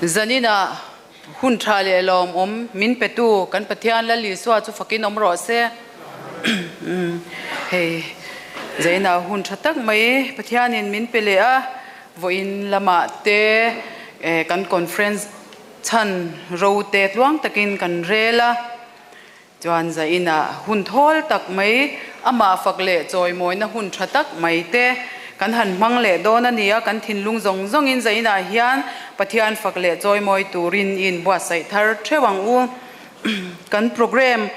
Zaninah hun tha leh lawmawm min petu kan Pathian Lal Isua chu fakin awm rawh se. Hei zainah hun tha tak mai Pathianin min pe leh a, vawiin lamah te kan conference chhan ro te tluang takin kan rel a. Chuan zainah hun thawl tak mai, amah fak leh chawimawina hun tha tak mai te kan han hmang leh dawn a ni a, kan thinlung zawng zawngin zainah hian Pathian fak leh chawimawi turin i inbuatsaih thar theuh ang u. Kan program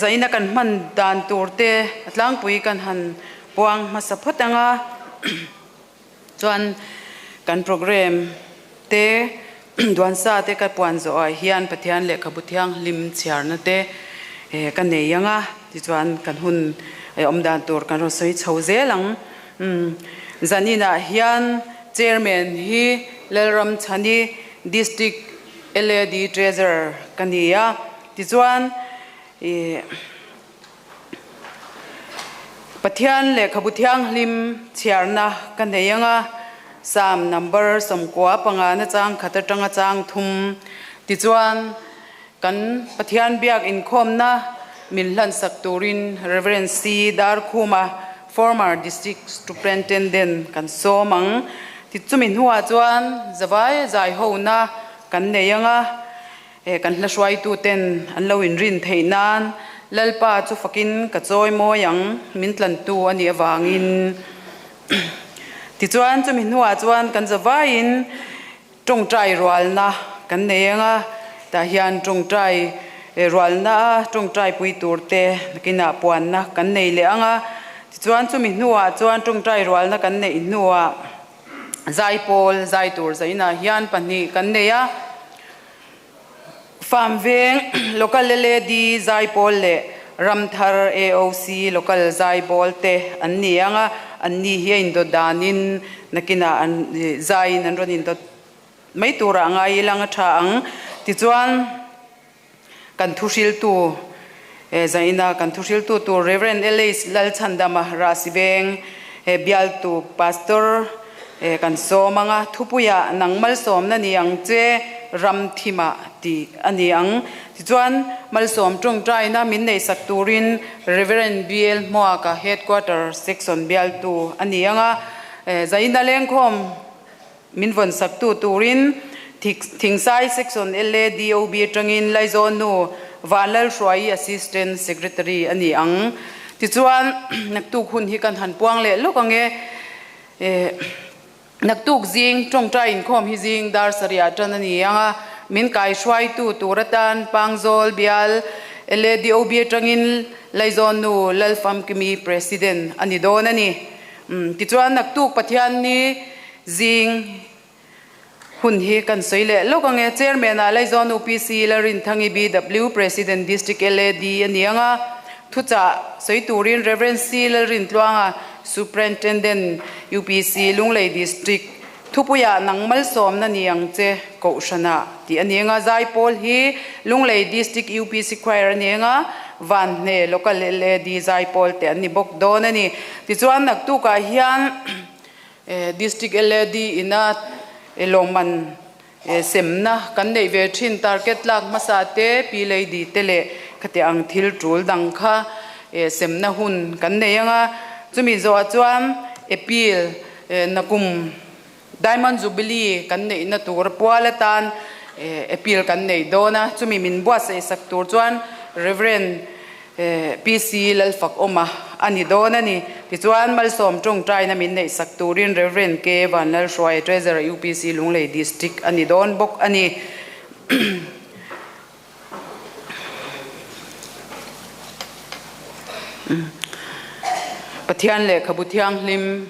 zaina kan hman dan tur te a tlangpui kan han puang hmasa phawt ang a. Chuan kan program te duansa te ka puan zawh ah hian Pathian lehkhabu thianghlim chhiarna te ka nei ang a, tichuan kan hun awm dan tur kan rawn sawi chho zel ang. Zanin ah hian Chairman hi Lalramchhani District LAD Treasurer ka ni a, tichuan ih. Pathian lehkhabu thianghlim chhiarna ka nei ang a, Psalm number 95 na chang khat atanga chang thum tichuan kan Pathian biak inkhawmna min hlansak turin Rev. C. Darkhuma, former District Superintendent kan sawm ang. Tichumi hnuah chuan zavai zaihona kan nei ang a. He kan hla hruaituten an lo inrin theih nan Lalpa chu fakin ka chawi mawi ang, min tlantu a nih avangin. Tichuan chumi hnuah chuan kan zavaiin tawngtai rualna kan nei ang a, tah hian tawngtai rualna a tawngtai pui tur te nakinah puanna kan nei leh ang a. Tichuan chumi hnuah chuan tawngtai rualna kan neih hnuah Zaipawl zai tur zainah hian pahnih kan nei a, Farm veng Local LAD Zaipawl leh Ramthar AOC Local Zaipawl te an ni ang a, an ni hi a indawt danin nakinah an zaiin an rawn indawt mai turah ngai ilang a tha ang. Tichuan. Kan thuhriltu zaina kan thuhriltu tur Rev. LH Lalchhandama Rahsiveng bialtu Pastor kan sawm ang a, thupuiah nang malsawmna ni ang che ram thimah tih a ni ang. Tichuan malsawm tawngtaina min neihsak turin Rev. BL Hmuaka Headquarter Section bialtu a ni ang a, zaina lengkhawm Min vawn saktu turin Thingsai Section LADOB atangin Laizawn nu Vanlalhruaii Assistant Secretary a ni ang. Tichuan, naktuk hun hi kan han puang leh lawk ang e. Naktuk zing tawngtai inkhawm hi zing dar sarih ah tan a ni ang a, min kaihruaitu tur atan Pangzawl bial LADOB atangin Laizawn nu Lalfamkimi President a ni dawn a ni. Tichuan naktuk Pathianni zing hun hi kan sawi leh lawk ang e. Chairman ah Laizawn UPC Lalrinthangi BW President District LAD a ni ang a, thuchah sawi turin Rev. C Lalrintluanga Superintendent UPC Lunglei District thupuiah nang malsawmna ni ang che Kohhranah tih a ni ang a, Zaipawl hi Lunglei District UPC Choir a ni ang a, Vanhne Local LAD Zaipawl te an ni bawk dawn a ni. Tichuan naktukah hian District LAD ina lawmman semna kan neih ve thin target tlak hmasa te, Pi Lady te leh khati ang thil tul dang kha semna hun kan nei ang a. Chumi zawhah chuan appeal nakum Diamond Jubilee kan neihna tur pual atan appeal kan nei dawn a, chumi min buatsaih sak tur chuan Rev. PC Lalfakawma a ni dawn a ni. Tichuan Malsawm tawngtaina min neih sak turin Rev. K Vanlalhruaia Treasurer UPC Lunglei District a ni dawn bawk a ni. Pathian lehkhabu thianghlim.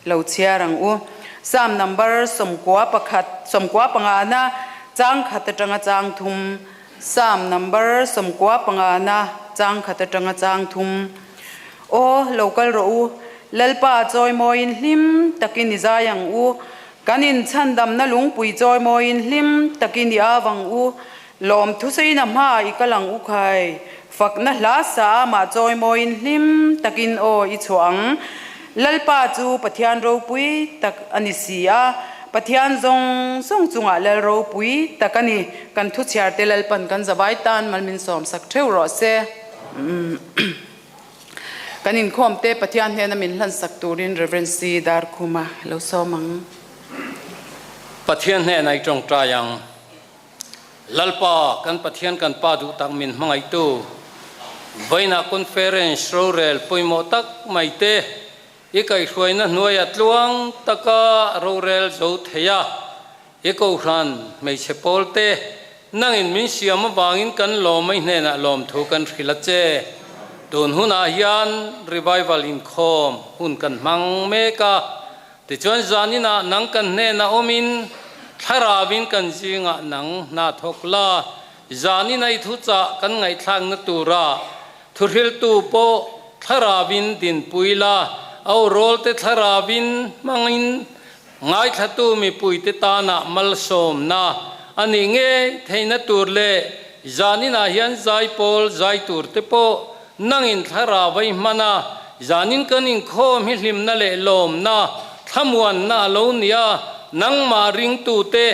Lo chhiar ang u. Psalm number 91, 95 na chang khat atanga chang thum. Psalm number 95 na chang khat atanga chang thum. Aw, lo kal rawh u. Lalpa chawimawiin hlim takin i zai ang u. Kan inchhandamna lungpui chawimawiin hlim takin i av ang u. Lawm thusawiin a hmaah i kal ang u khai. Fakna hla sa amah chawimawiin hlim takin aw i chhuah ang. Lalpa chu Pathian ropui tak a ni si a. Pathian zawng zawng chungah lal ropui tak a ni. Kan thuchhiar te Lalpan kan zavai tan mal min sawm sak theuh rawh se. Kan inkhawm te Pathian hnena min hlan sak turin Rev. C. Darkhuma lo sawm ang. Pathian hnena i tawngtai ang. Lalpa, kan Pathian kan Pa duh tak min hmangaihtu, vawiinah conference rorel pawimawh tak mai te i kaihhruaina hnuaia tluang taka rorel zo thei a, i kohhran hmeichhe pawl te nangin min siam avangin kan lawm mai hnenah lawmthu kan hrilh a che. Tun hunah hian revival inkhawm hun kan hmang mek a. Tichuan zaninah nang kan hnenah awmin thlarauin kan zingah nang hna thawk la, zanin a i thuchah kan ngaihthlakna tura thuhriltu pawh thlarauin dinpui la, au rawlte thlarauin hmangin ngaithlatu mipuite tanah malsawmna a nih ngei theihna tur leh zaninah hian zaipawl zai turte pawh Nangin thlarau vai hman a, zanin kan inkhawm hi hlimna leh lawmna, thlamuanna a lo ni a, nangmah ringtute,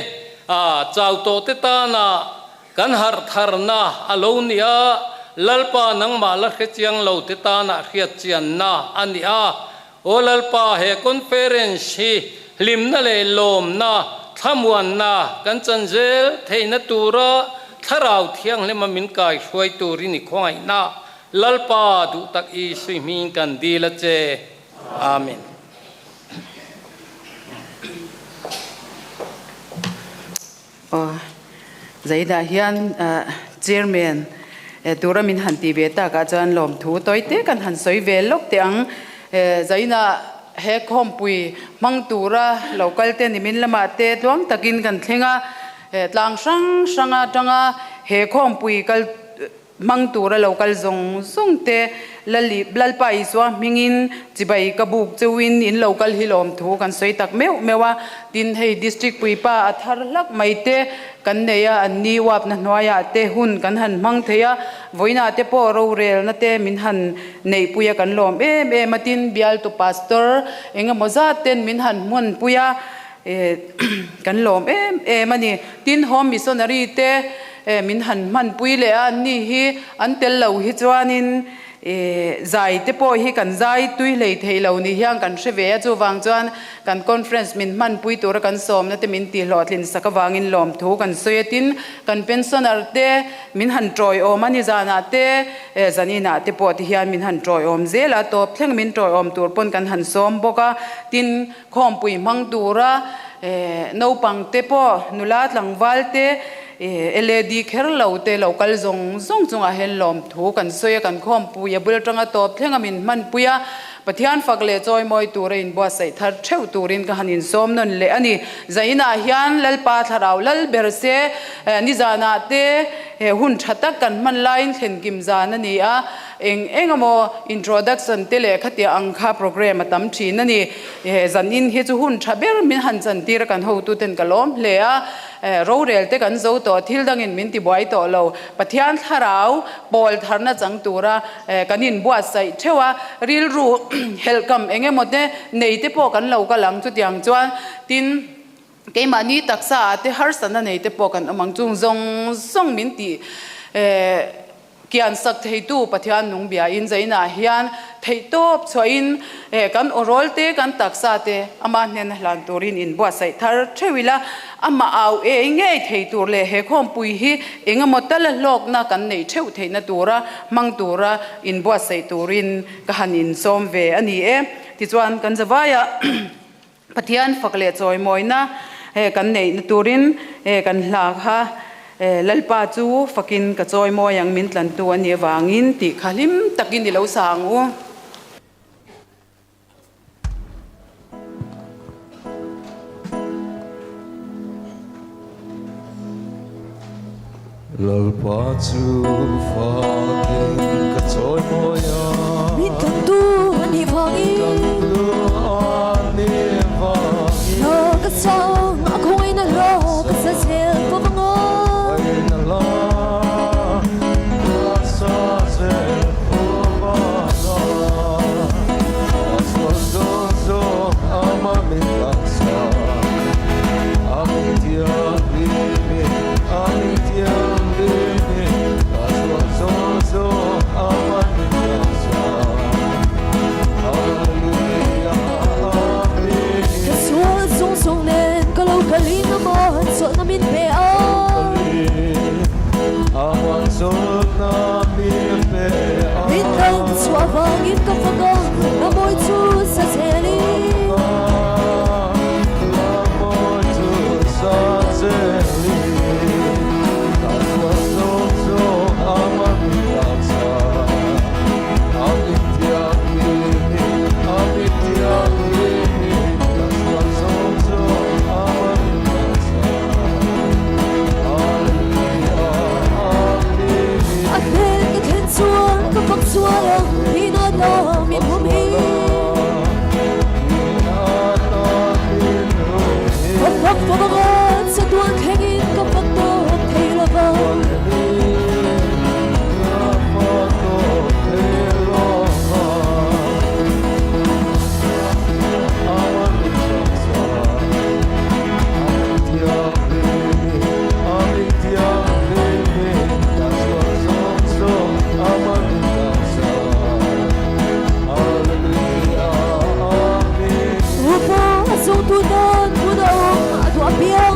a chau tawhte tana kan harh tharna a lo ni a, Lalpa nangmah la hrechiang lote tana hriatchianna a ni a. Aw Lalpa, he conference hi hlimna leh lawmna, thlamuanna kan chan zel theihna tura Thlarau Thianghlima min kai hruai turin i khawngaihna Lalpa duh tak i suihming kan dil a che. Amen. Aw, Zaida hian Chairman tura min han ti ve takah chuan lawmthu tawi te kan han sawi ve lawk teh ang. Zaina he khawmpui hmang tura lo kal te nimin lamah te tluang takin kan thleng a, tlang hrang hrang atanga he khawmpui kal Hmang tura lo kal zawng zawng te Lali Lalpa Isua hmingin chibai ka buk cheuhin in lo kal hi lawm thu kan sawi tak meuh meuh a, tin hei District puipa a thar hlak mai te kan nei a, an ni uapna hnuaiah te hun kan han hmang thei a, vawiinah te pawh rorelna te min han neihpui a kan lawm em em a, tin bialtu Pastor engemaw zat ten min han hmunpui a, Kan lawm em em a ni. Tin, Home Missionary te min han hmanpui leh a, anni hi an tel lo hi chuanin zai te pawh hi kan zai tui hlei thei lo ni hian kan hre ve a, chuvang chuan kan conference min hmanpui tura kan sawmna te min tihhlawhtlin sak avangin lawmthu kan sawi a. Tin, kan pensioner te min han tawiawm a, nizanah te zaninah te pawh ti hian min han tawiawm zel a, tawp thleng min tawiawm tur pawn kan han sawm bawk a. Tin, Khawmpui hmang tura naupang te pawh, nula tlangval te, lad kher lo te lo kal zawng zawng chungah hian lawmthu kan sawi a, kan khawmpui a bul atanga tawp thleng a min hmanpui a, Pathian fak leh chawimawi tura inbuatsaih thar theuh turin ka han insawm nawn leh a ni. Zainah hian Lalpa Thlarau lal ber se, nizanah te hun tha tak kan hman laiin thlenkim zan a ni a, Eng eng emaw introduction te leh khatia ang kha program a tam thin a ni. Zan in hi chu hun tha ber min han chan tir a kan hotu ten ka lawm hle a. Rorel te kan zo tawh thil dangin min ti buai tawh lo. Pathian thlarau pawl tharna chang tura kan inbuatsaih theuh a. Rilru helhkam eng emaw te nei te pawh kan lo kal ang chutiang chuan tin Keimahni taksa ah te harsatna nei te pawh kan awm ang chung zawng zawng min tih kian sak theitu Pathian nung bia in zainah hian theihtawp chhuahin kan awrawl te kan taksa te ama hnena hlan turin in buatsaih thar theuh ila amah au ei ngei thei tur leh he khawmpui hi engemaw tala hlawkna kan neih theuh theihna tura hmang tura in buatsaih turin ka han insawm ve a ni e. Tichuan kan zavaia Pathian fak leh chawimawina kan neihna turin kan hla kha Lalpa chu fakin ka chawimawi ang min tlantu a nih avangin tih kha hlim takin i lo sa ang u. Lalpa chu fakin ka chawimawi a. Min tlantu a nih vangin. Hla ka sang a khawngaihna hla ka sa zel fo vang a. ka fak ang, hla mawi chu sa zelin. A hmel ka thlen chuan ka fak sual ang, hina ta min hum hi. Ka fak fawm ang a, chatuan thlengin ka fak tawp thei lo vang. Upa a zawngtu tan hmun a awm, a duh apiang.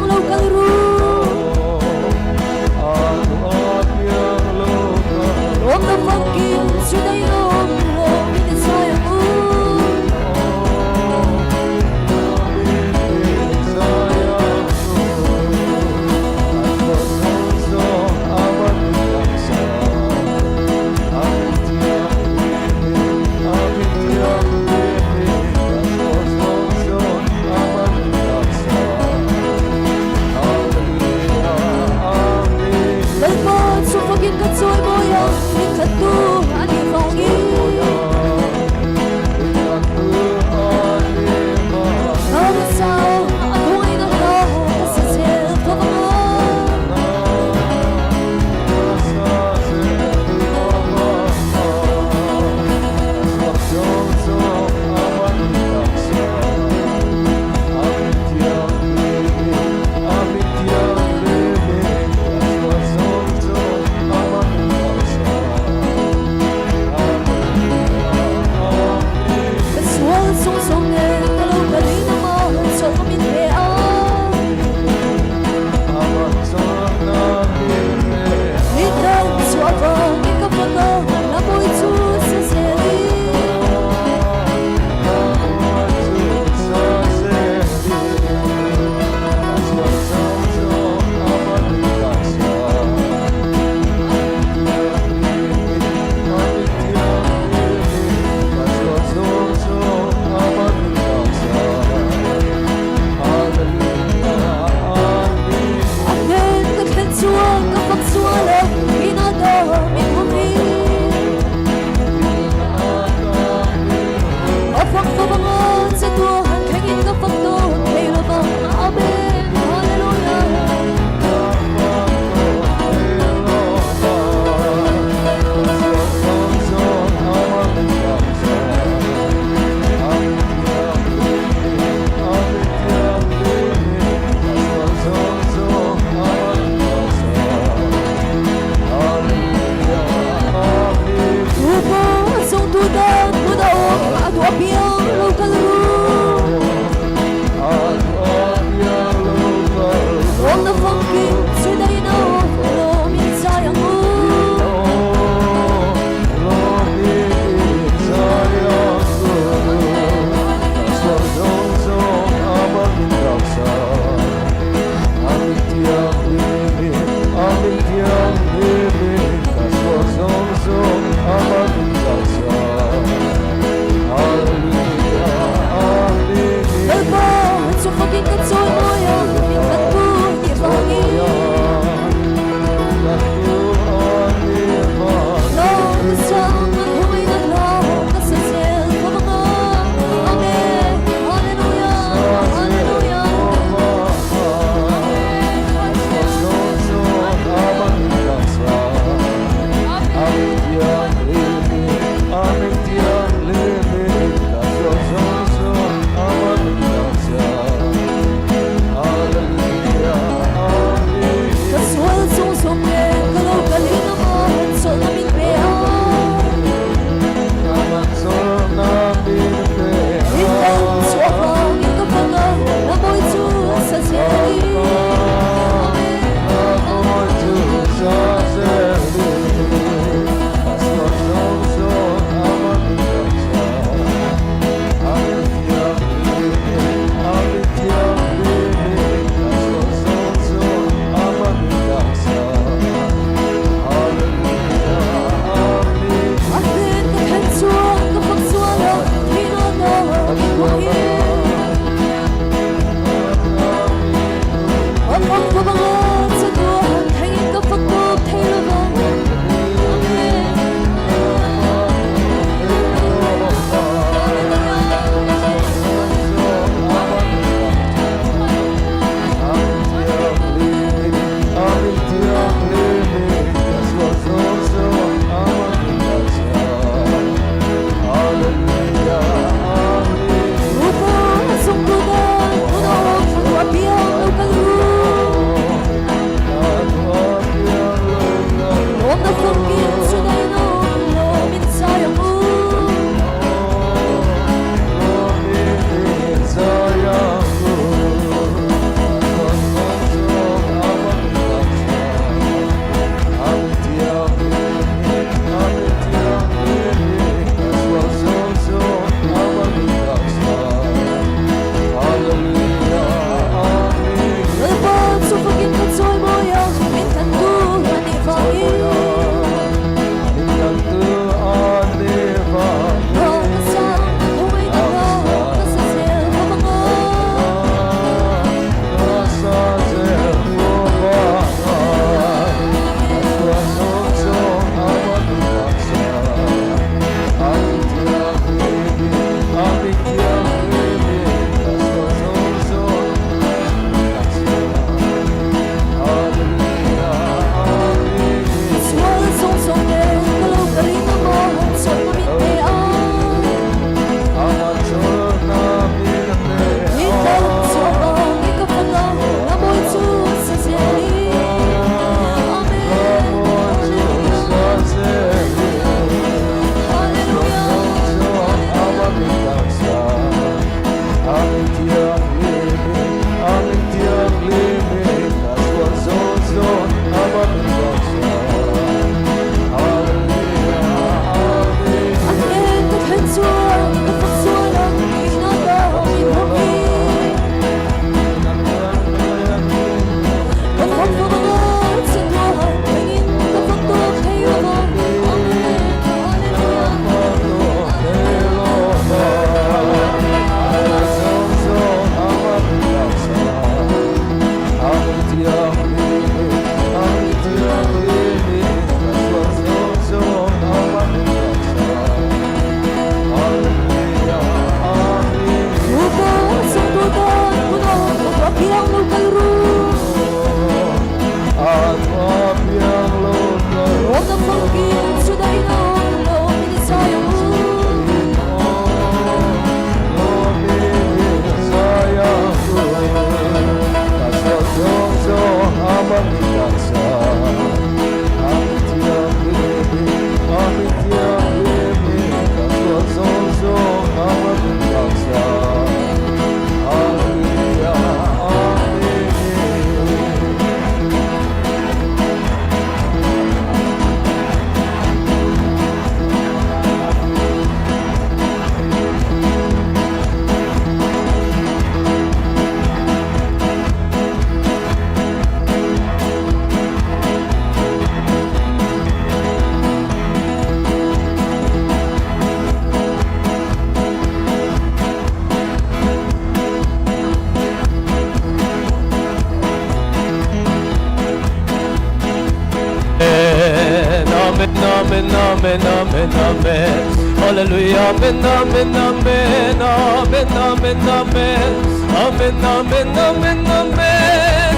Amen Amen Amen Amen Hallelujah Amen Amen Amen Amen Amen Amen Amen Amen Amen Amen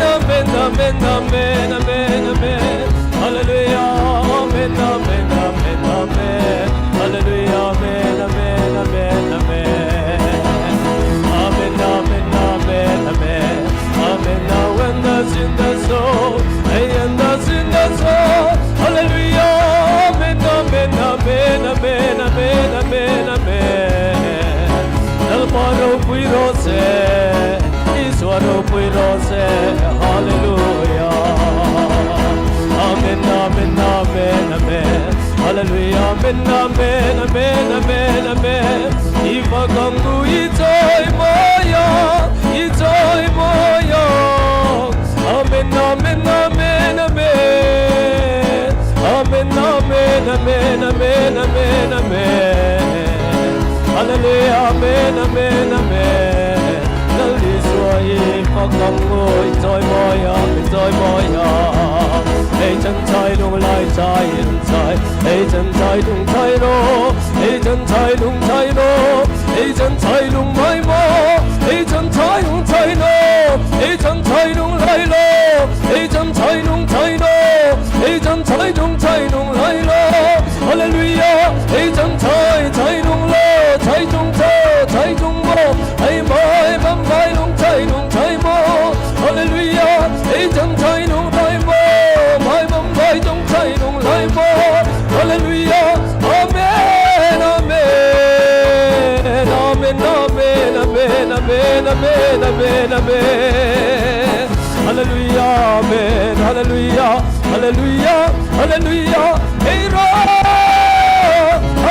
Amen Amen Amen Amen Amen Hallelujah Amen Amen Amen Amen Hallelujah Amen Amen Amen Amen Amen Amen Amen Amen Amen 安的心的手，哎安的心的手，哈利路亚，阿门阿门阿门阿门阿门阿门阿门。Lalpa ropui rawh se, Isua ropui rawh se, Hallelujah. Amen, amen, amen, amen. Hallelujah, amen, amen, amen, amen, amen. I fak ang u, i chawimawi ang, i chawimawi ang. Amen, amen, amen, amen. Amen, amen, amen, amen, amen, amen. Hallelujah, amen, amen, amen. Lal Isua i fak ang u, i chawimawi ang, i chawimawi ang. Hei chan chai lung lai chai in chai, hei chan chai lung chai ro, hei chan chai lung chai ro, hei chan chai lung mai mo, hei chan chai lung chai no, hei chan chai lung lai lo, hei chan chai lung chai no, hei chan chai lung chai lung lai lo, Hallelujah, hei chan chai chai lung lo, chai chung cho, chai chung mo, hei mai bam mai lung chai lung chai mo, Hallelujah, hei chan chai lung lai mo, mai bam mai chung chai lung lai mo, Hallelujah, Amen, Amen, Amen, Amen, Amen, Amen, Amen, Amen, Amen. Hallelujah, Amen, Hallelujah, Hallelujah, Hallelujah, Hey,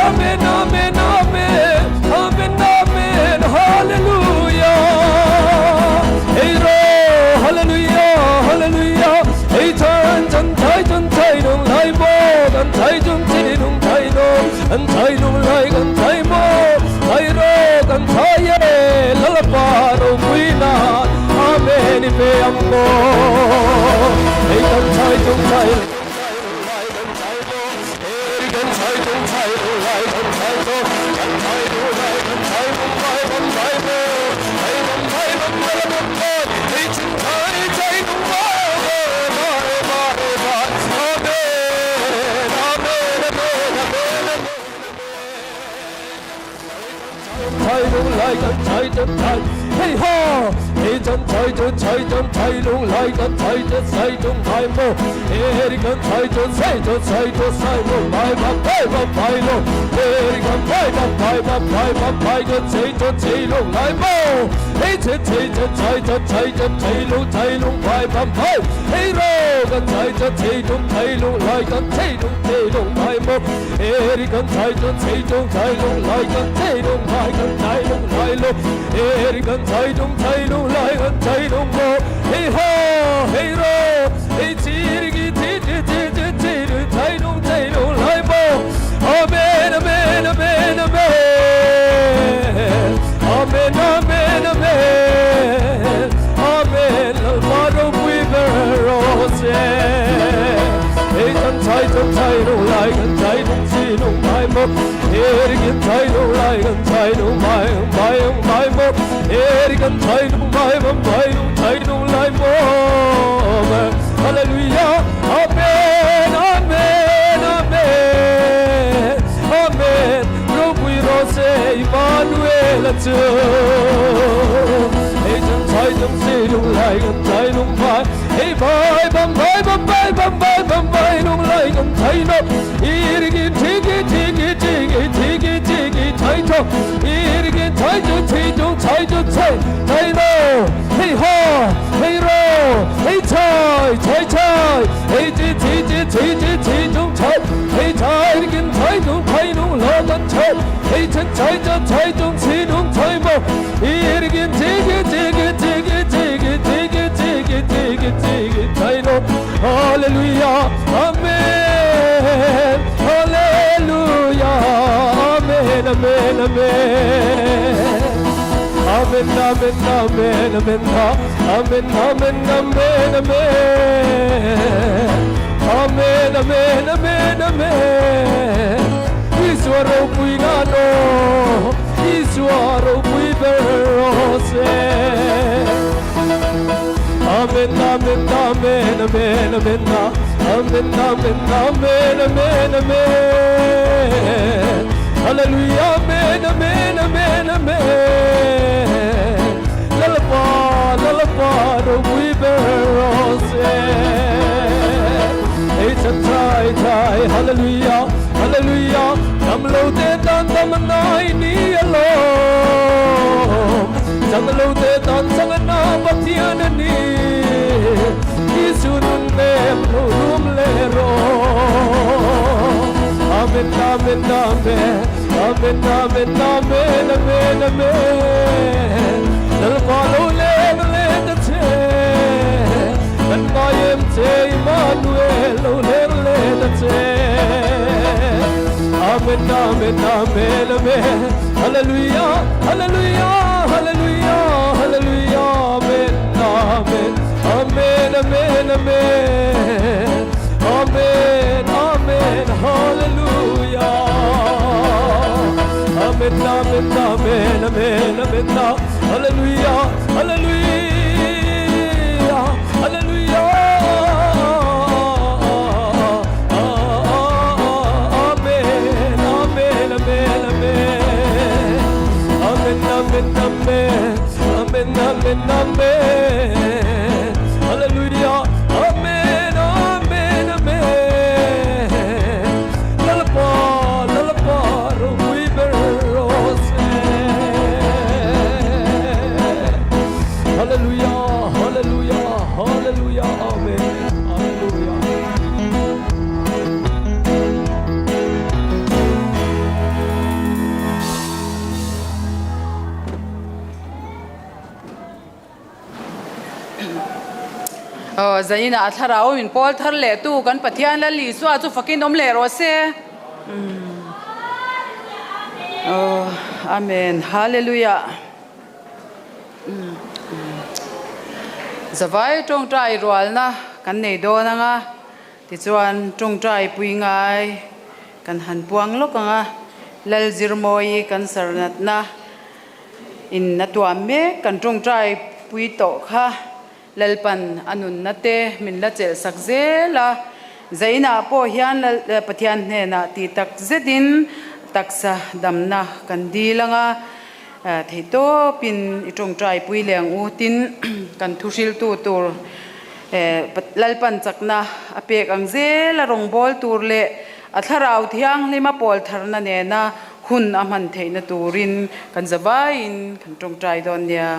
Amen, Amen, Amen, Amen, Amen, Hallelujah. Hey, Hallelujah, Hallelujah. Hey, chan chan chai chan chai nung lai mo, kan chai chung chi nung chai no, kan chai nung lai kan chai mo, chai ro kan chai ye, lalpa ropui na, Amen i pe ang mo. Hey, kan chai chung chai kan chai chung chai lai kan chai cho kan chai lai kan chai mong mai mong mai mo hey mong mai mong mai mong mai hey chin chai chai nung mai mai mai mai Amen Amen Amen Amen Amen 财龙来个财就财，嘿哈！嘿真财就财中财龙来个财就财中财mo，嘿个财就财就财就财龙来吧来吧来龙，嘿个来吧来吧来吧来个财就财龙来mo，嘿财财就财就财就财龙财龙来吧来，嘿喽个财就财中财龙来个财中财龙来mo，嘿个财就财中财龙来个财龙来个财龙来喽，嘿个财中财龙来个财龙mo，嘿哈嘿喽，嘿叽哩叽叽叽叽叽叽哩财龙财龙来mo，Amen Amen Amen Amen Amen Amen Amen Amen Lalpa ropui ber rawh se. Hei kan chai chan chai nung lai kan chai nung chi nung mai mo Hei kan chai nung lai kan chai nung mai mai mai mo Hei kan chai nung mai mai mai nung chai nung lai mo Hallelujah Amen Amen Amen Amen ropui rawh se Emmanuel chu Hei chan chai nung chi nung lai kan chai nung mai Hei mai bam mai bam mai bam mai bam mai nung lai kan chai no Irigin tiki tiki tiki tiki tiki chai cho Irigin chai chu chi chung chai chu chai chai no Hei ha hei ro hei chai chai chai hei chi chi chi chi chi chi chung chai hei chai irigin chai chung chai nung lo kan chai hei chen chai cha chai chung chi nung chai mo Irigin tiki tiki tiki tiki tiki tiki tiki tiki chai no Hallelujah Amen Hallelujah Amen Amen Amen Amen Amen Amen Amen Amen Amen Amen Amen. Amen Amen Amen Amen Isua ropui nan aw Isua ropui ber rawh se Amen Amen Amen Amen Amen Amen Amen Amen Amen Amen Hallelujah Amen Amen Amen Amen Lalpa Lalpa ropui ber rawh se Ei chan chai chai Hallelujah Hallelujah Dam lo te tan dam nai ni alawm Chang lo te tan chang na Pathian a ni Isu nun nem lo rum le rawh Amen Amen Amen Amen Amen Amen Amen Amen Lalpa lo leng le ta che Kan ngai em che Immanuel lo leng le ta che Amen Amen Amen Amen Hallelujah Hallelujah Hallelujah Hallelujah Amen Amen Amen Amen Amen Amen Amen Hallelujah Amen Amen Amen Amen Amen Hallelujah Hallelujah Hallelujah Amen Amen Amen Amen Amen Amen Amen Amen Amen Amen Hallelujah Amen Amen Amen Lalpa Lalpa ropui ber rawh se Hallelujah Hallelujah Hallelujah Amen Hallelujah. Aw, zaninah a thlarau min pawl thar leh tu kan Pathian Lal Isua chu fakin awm leh rawh se. Aw, Amen. Hallelujah. Zavai tawngtai rualna kan nei dawn ang a, tichuan tawngtai pui ngai kan han puang lawk ang a, Lal Zirmawi kan sarnatna in a tuam mek kan tawngtai pui tawh kha Lalpan a nunna te min la chelh sak zel a, zainah pawh hian Lal Pathian hnenah tih tak zetin taksa damna kan dil ang a, theihtawpin i tawngtai pui leh ang u tin kan thuhriltu tur Lalpan chakna a pek ang zel a rawngbâwl tur leh a thlarau thianghlima pawl tharna nena hun a hman theihna turin kan zavaiin kan tawngtai dawn nia.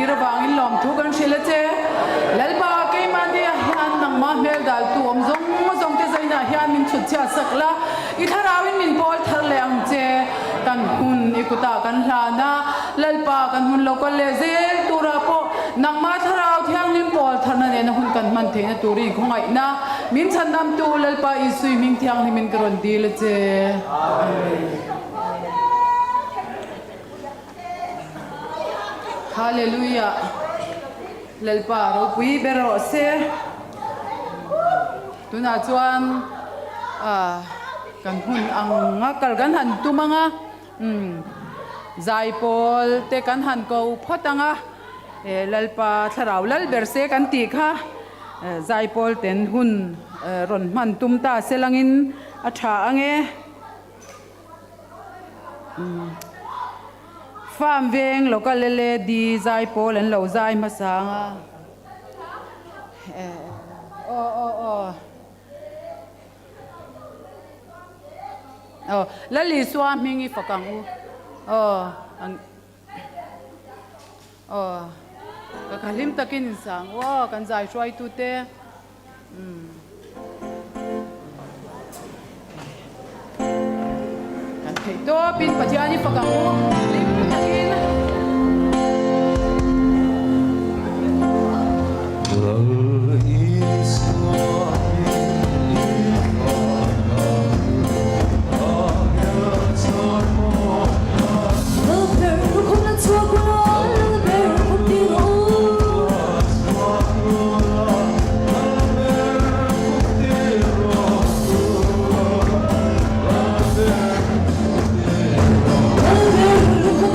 tir avangin lawmthu kan hrilh a che. Lalpa, keimahni ah hian nangmah hmel daltu awm zawng zawng te zainah hian min chhut chhiat sak la, i thlarauin min pawl thar leh ang che. Kan hun i kutah kan hlan a, Lalpa kan hun lo kal leh zel turah pawh nangmah thlarau thianghlim pawl tharna nena hun kan hman theihna turin khawngaihna min chhandamtu Lalpa Isui hming thianghlimin ka rawn dil a che. Amen. Hallelujah. Lalpa ropui ber rawh se. Tunah chuan kan hun ang a kal kan han tum ang a. Umm zaipawl te kan han ko phawt ang a. Lalpa thlarau lal ber se kan tih kha zaipawl ten hun rawn hman tum ta se langin a tha ang e. Farm veng local LAD zaipawl an lo zai hmasa ang a. Aw aw aw. Aw Lal Isua hming i fak ang u. Aw ang aw ka ka hlim takin in sang u aw kan zai hruaitute. Umm. Kan theih tawpin Pathian i fak ang u, hlim takin. Lal Isua hming i fak ang u, a char mawi a. Lal ber lukhum la chhuak ula, lal ber khum ti rawh u. Lal ber lukhum.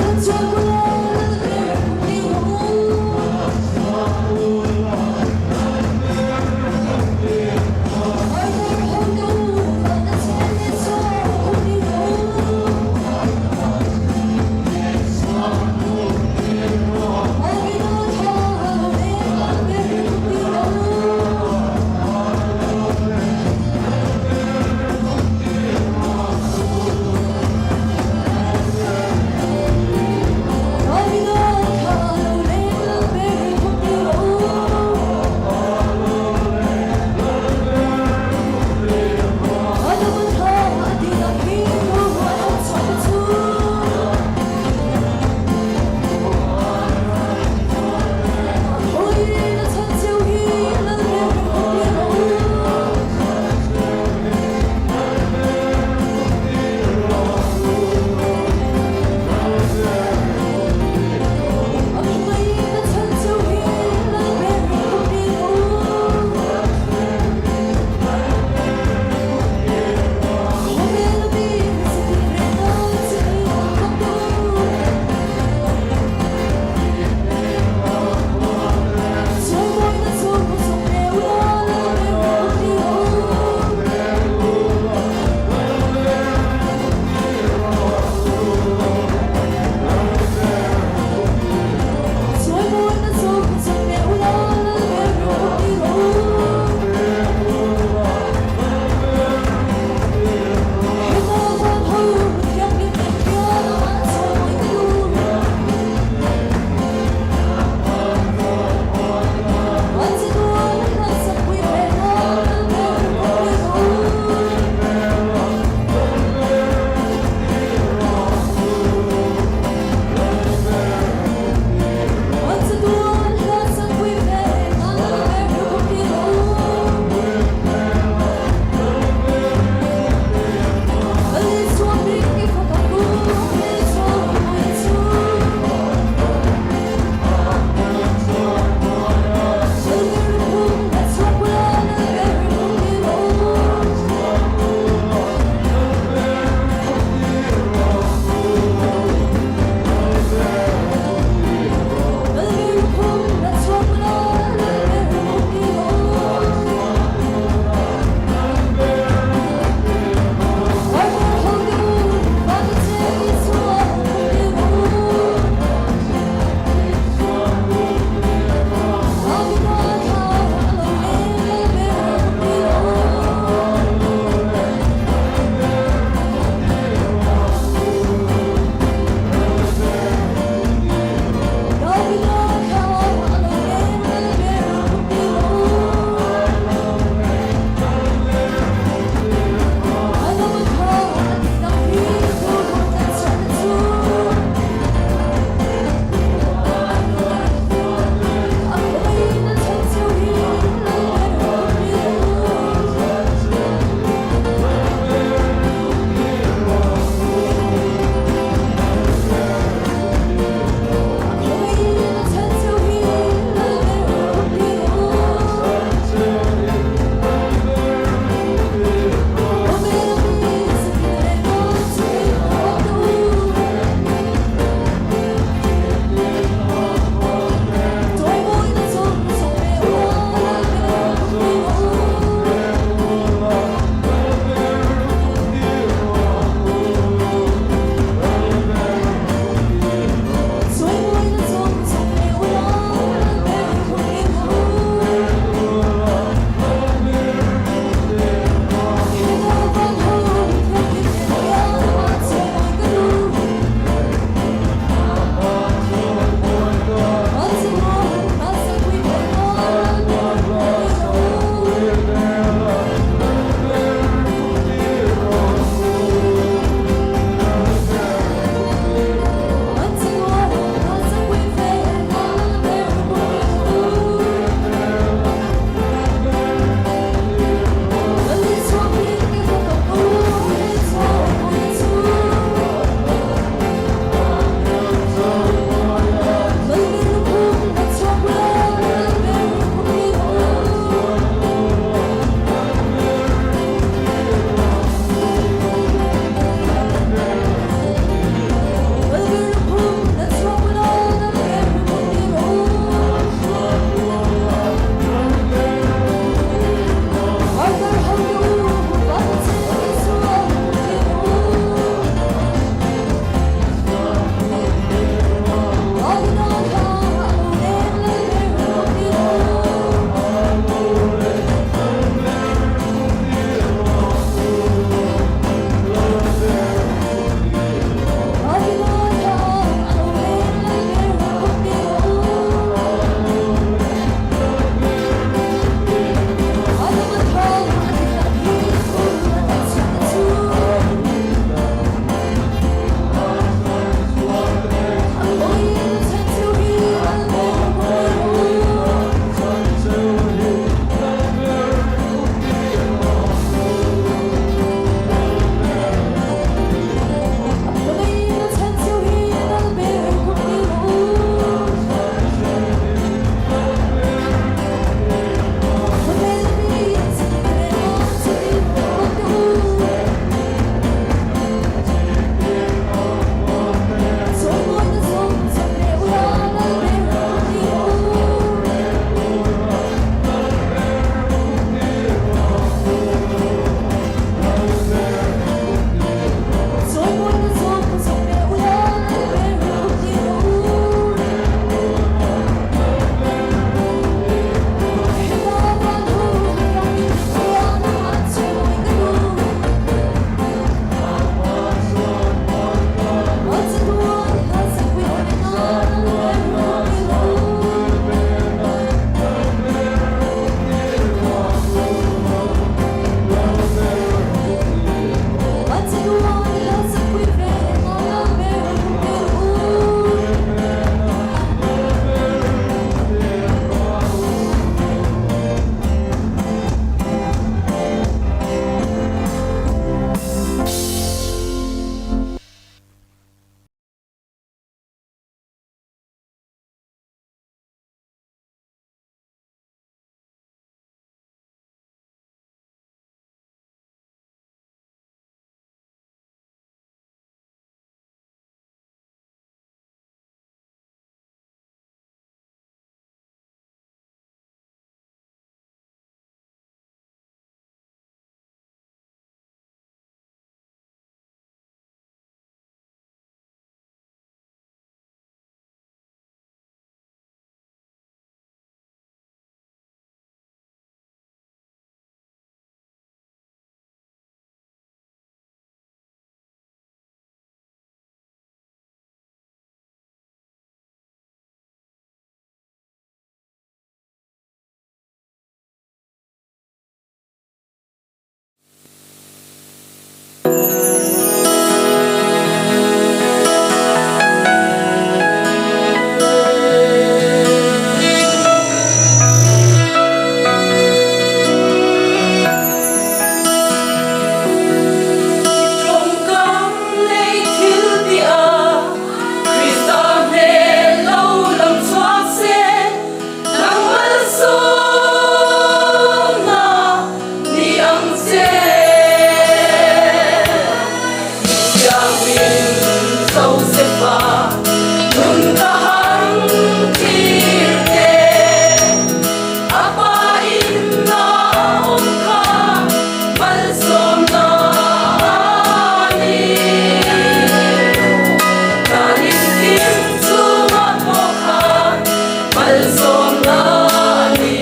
sawmna a ni.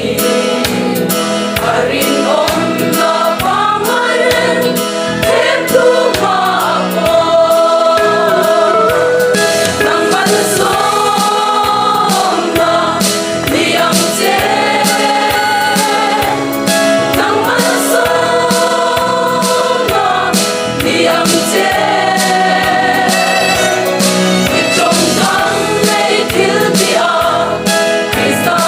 A rinawmna pangngai reng themtu hma a kawl. Nang malsawmna ni ang che. Nang malsawmna ni ang che. I tawngkam leh i thil tih ah Krista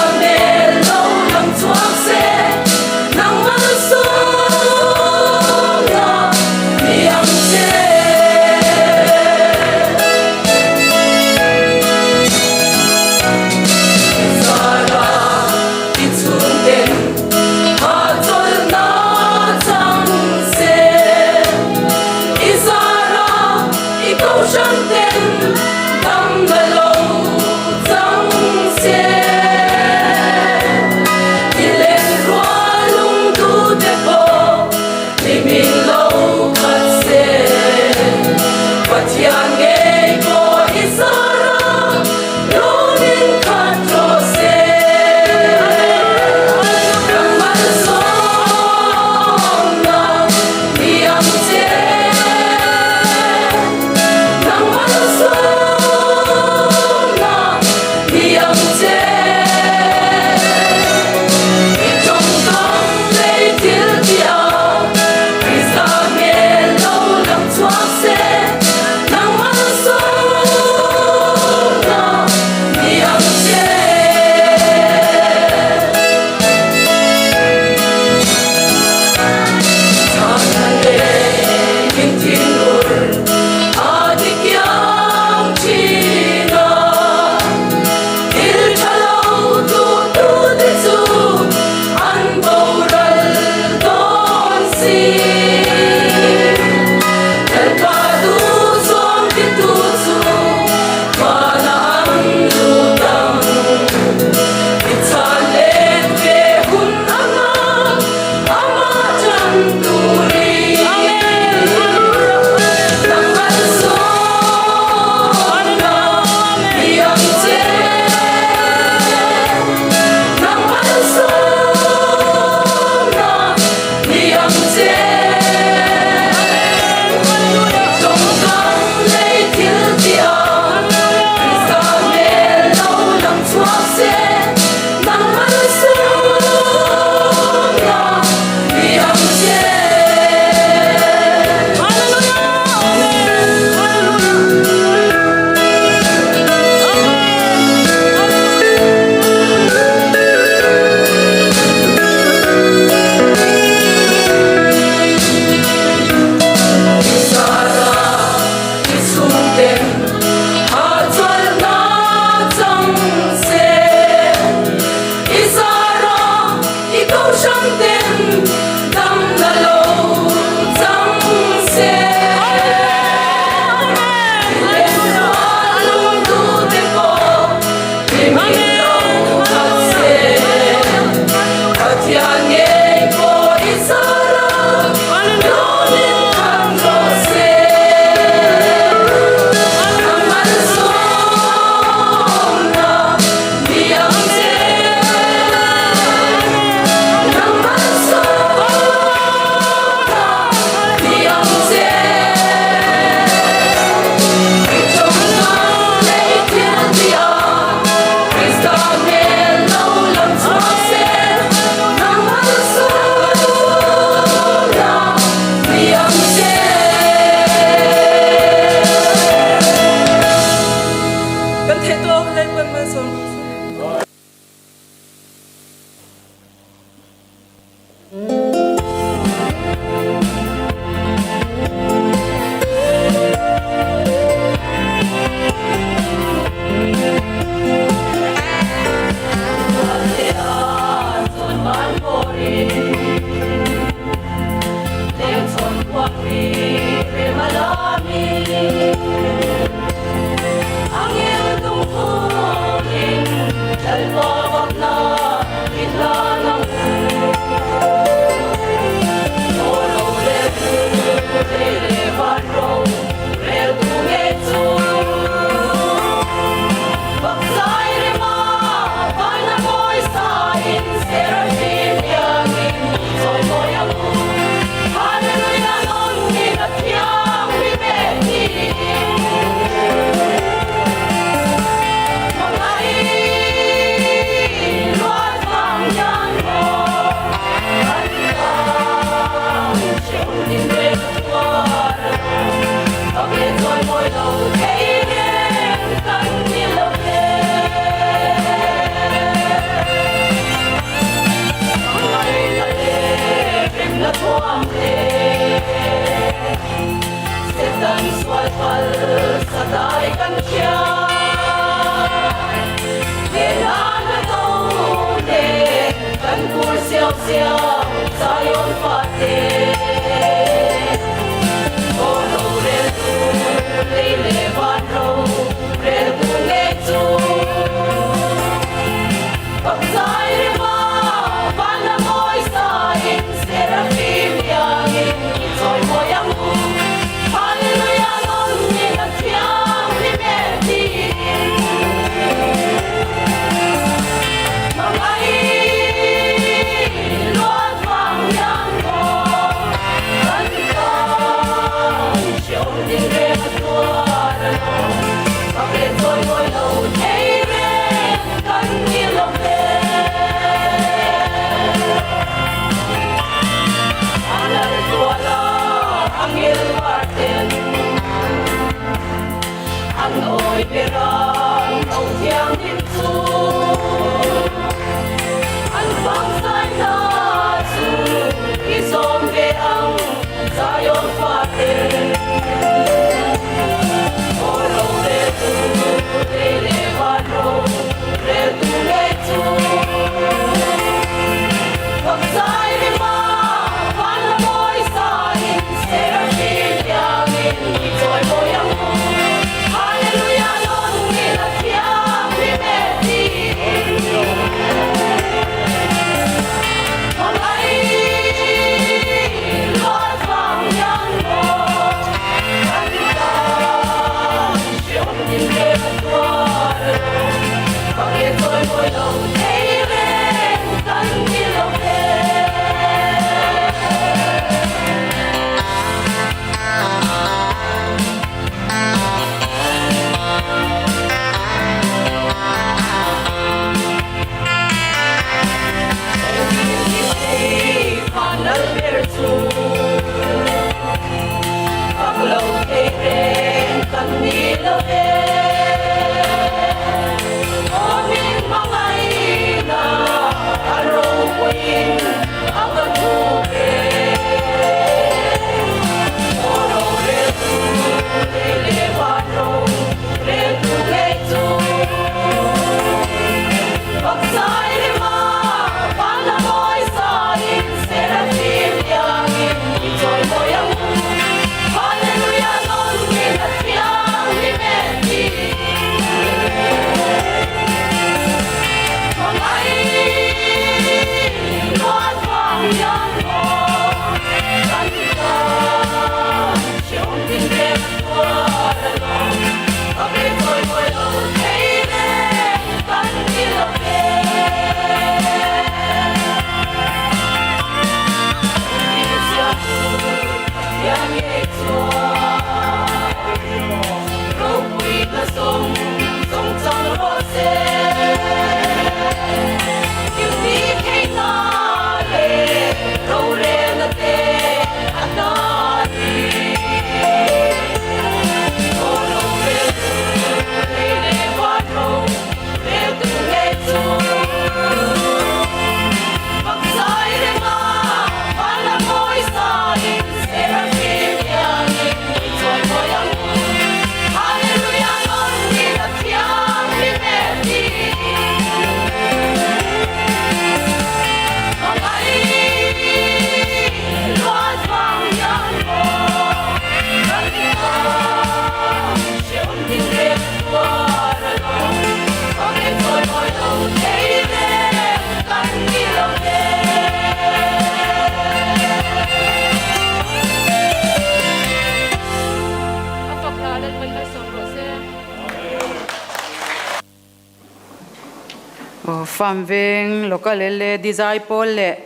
Farm Veng Local LAD Zaipawl leh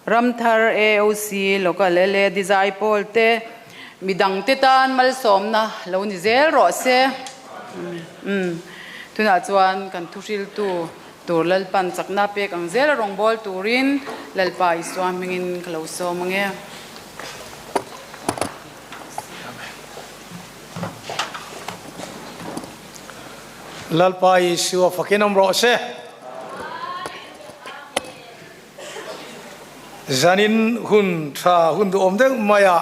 Ramthar AOC Local LAD Zaipawl te midangte tan malsawmna lo ni zel rawh se. Amen. Tunah chuan kan thuhriltu tur Lalpan chakna pek ang zel a rawngbâwl turin Lalpa Isua hmingin ka lo sawm ang e. Lalpa Isua fakin awm rawh se. Zanin hun tha hun duhawm deuh maiah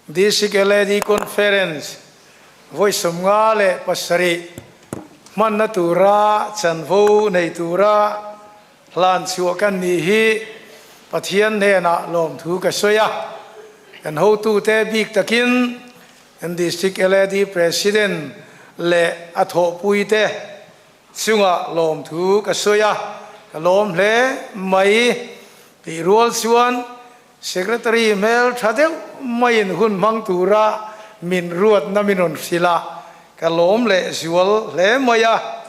District LAD Conference vawi 57 hmanna tura chanvo nei tura hlan chhuah kan nih hi Pathian hnenah lawmthu ka sawi a. Kan hotute bik takin kan District LAD President leh a thawhpuite chungah lawmthu ka sawi a, ka lawm hle mai tih rual chuan Secretary hmel tha deuh maiin hun hmang tura min ruatna min rawn hrilh a, ka lawm leh zual hle mai a.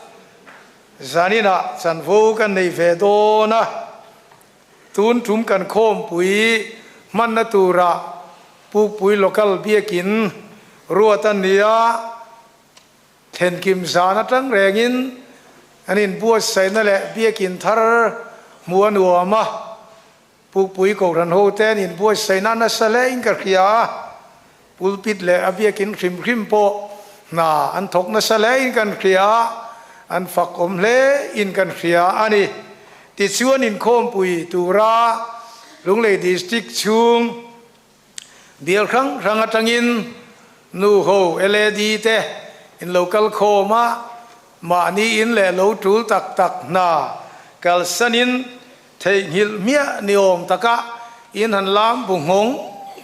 Zaninah chanvo kan nei ve dawn a, tun tum kan khawmpui hmanna tura Pukpui Local Biakin ruat a ni a, Thlenkim zan atang rengin an inbuatsaihna leh biakin thar hmuh a nuam a, Pukpui Kohhran hote an inbuatsaihna nasa hle in ka hria a, pulpit leh a biakin hrim hrim pawh hna an thawk nasa hle in kan hria a, an fak awm hle in kan hria a ni. Tichuan inkhawmpui tura Lunglei District chhung Bial hrang hrang atangin nu ho LAD te in lo kal khawm a, mahni in leh lo tul tak tak hna kalsanin theihnghilh hmiah ni awm taka in han lam bu nghawng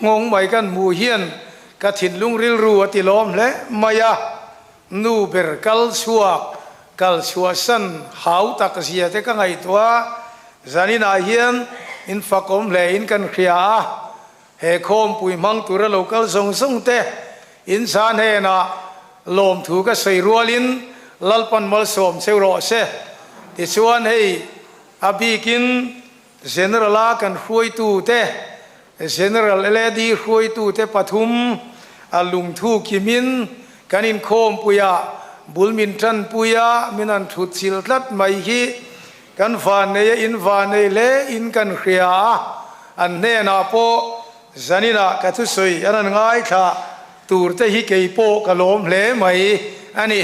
nghawng mai kan hmuh hian ka thinlung rilru a ti lawm hle mai a, nu ber kal chhuak kal chhuahsan hau tak zia te ka ngaihtuah a, zaninah hian in fakawm hle in kan hria a, he khawmpui hmang tura lo kal zawng zawng te in zan hnenah lawmthu ka sawi rualin Lalpan malsawm cheu rawh se. Tichuan hei a bikin General a kan hruaitu te, General LAD hruaitu te pathum a lungthu kimin kan inkhawmpui a, bul min tanpui a, min han thut chil tlat mai hi kan vannei a, in vannei hle in kan hria a, an hnenah pawh zaninah ka thusawi an han ngaithla tur te hi kei pawh ka lawm hle mai a ni.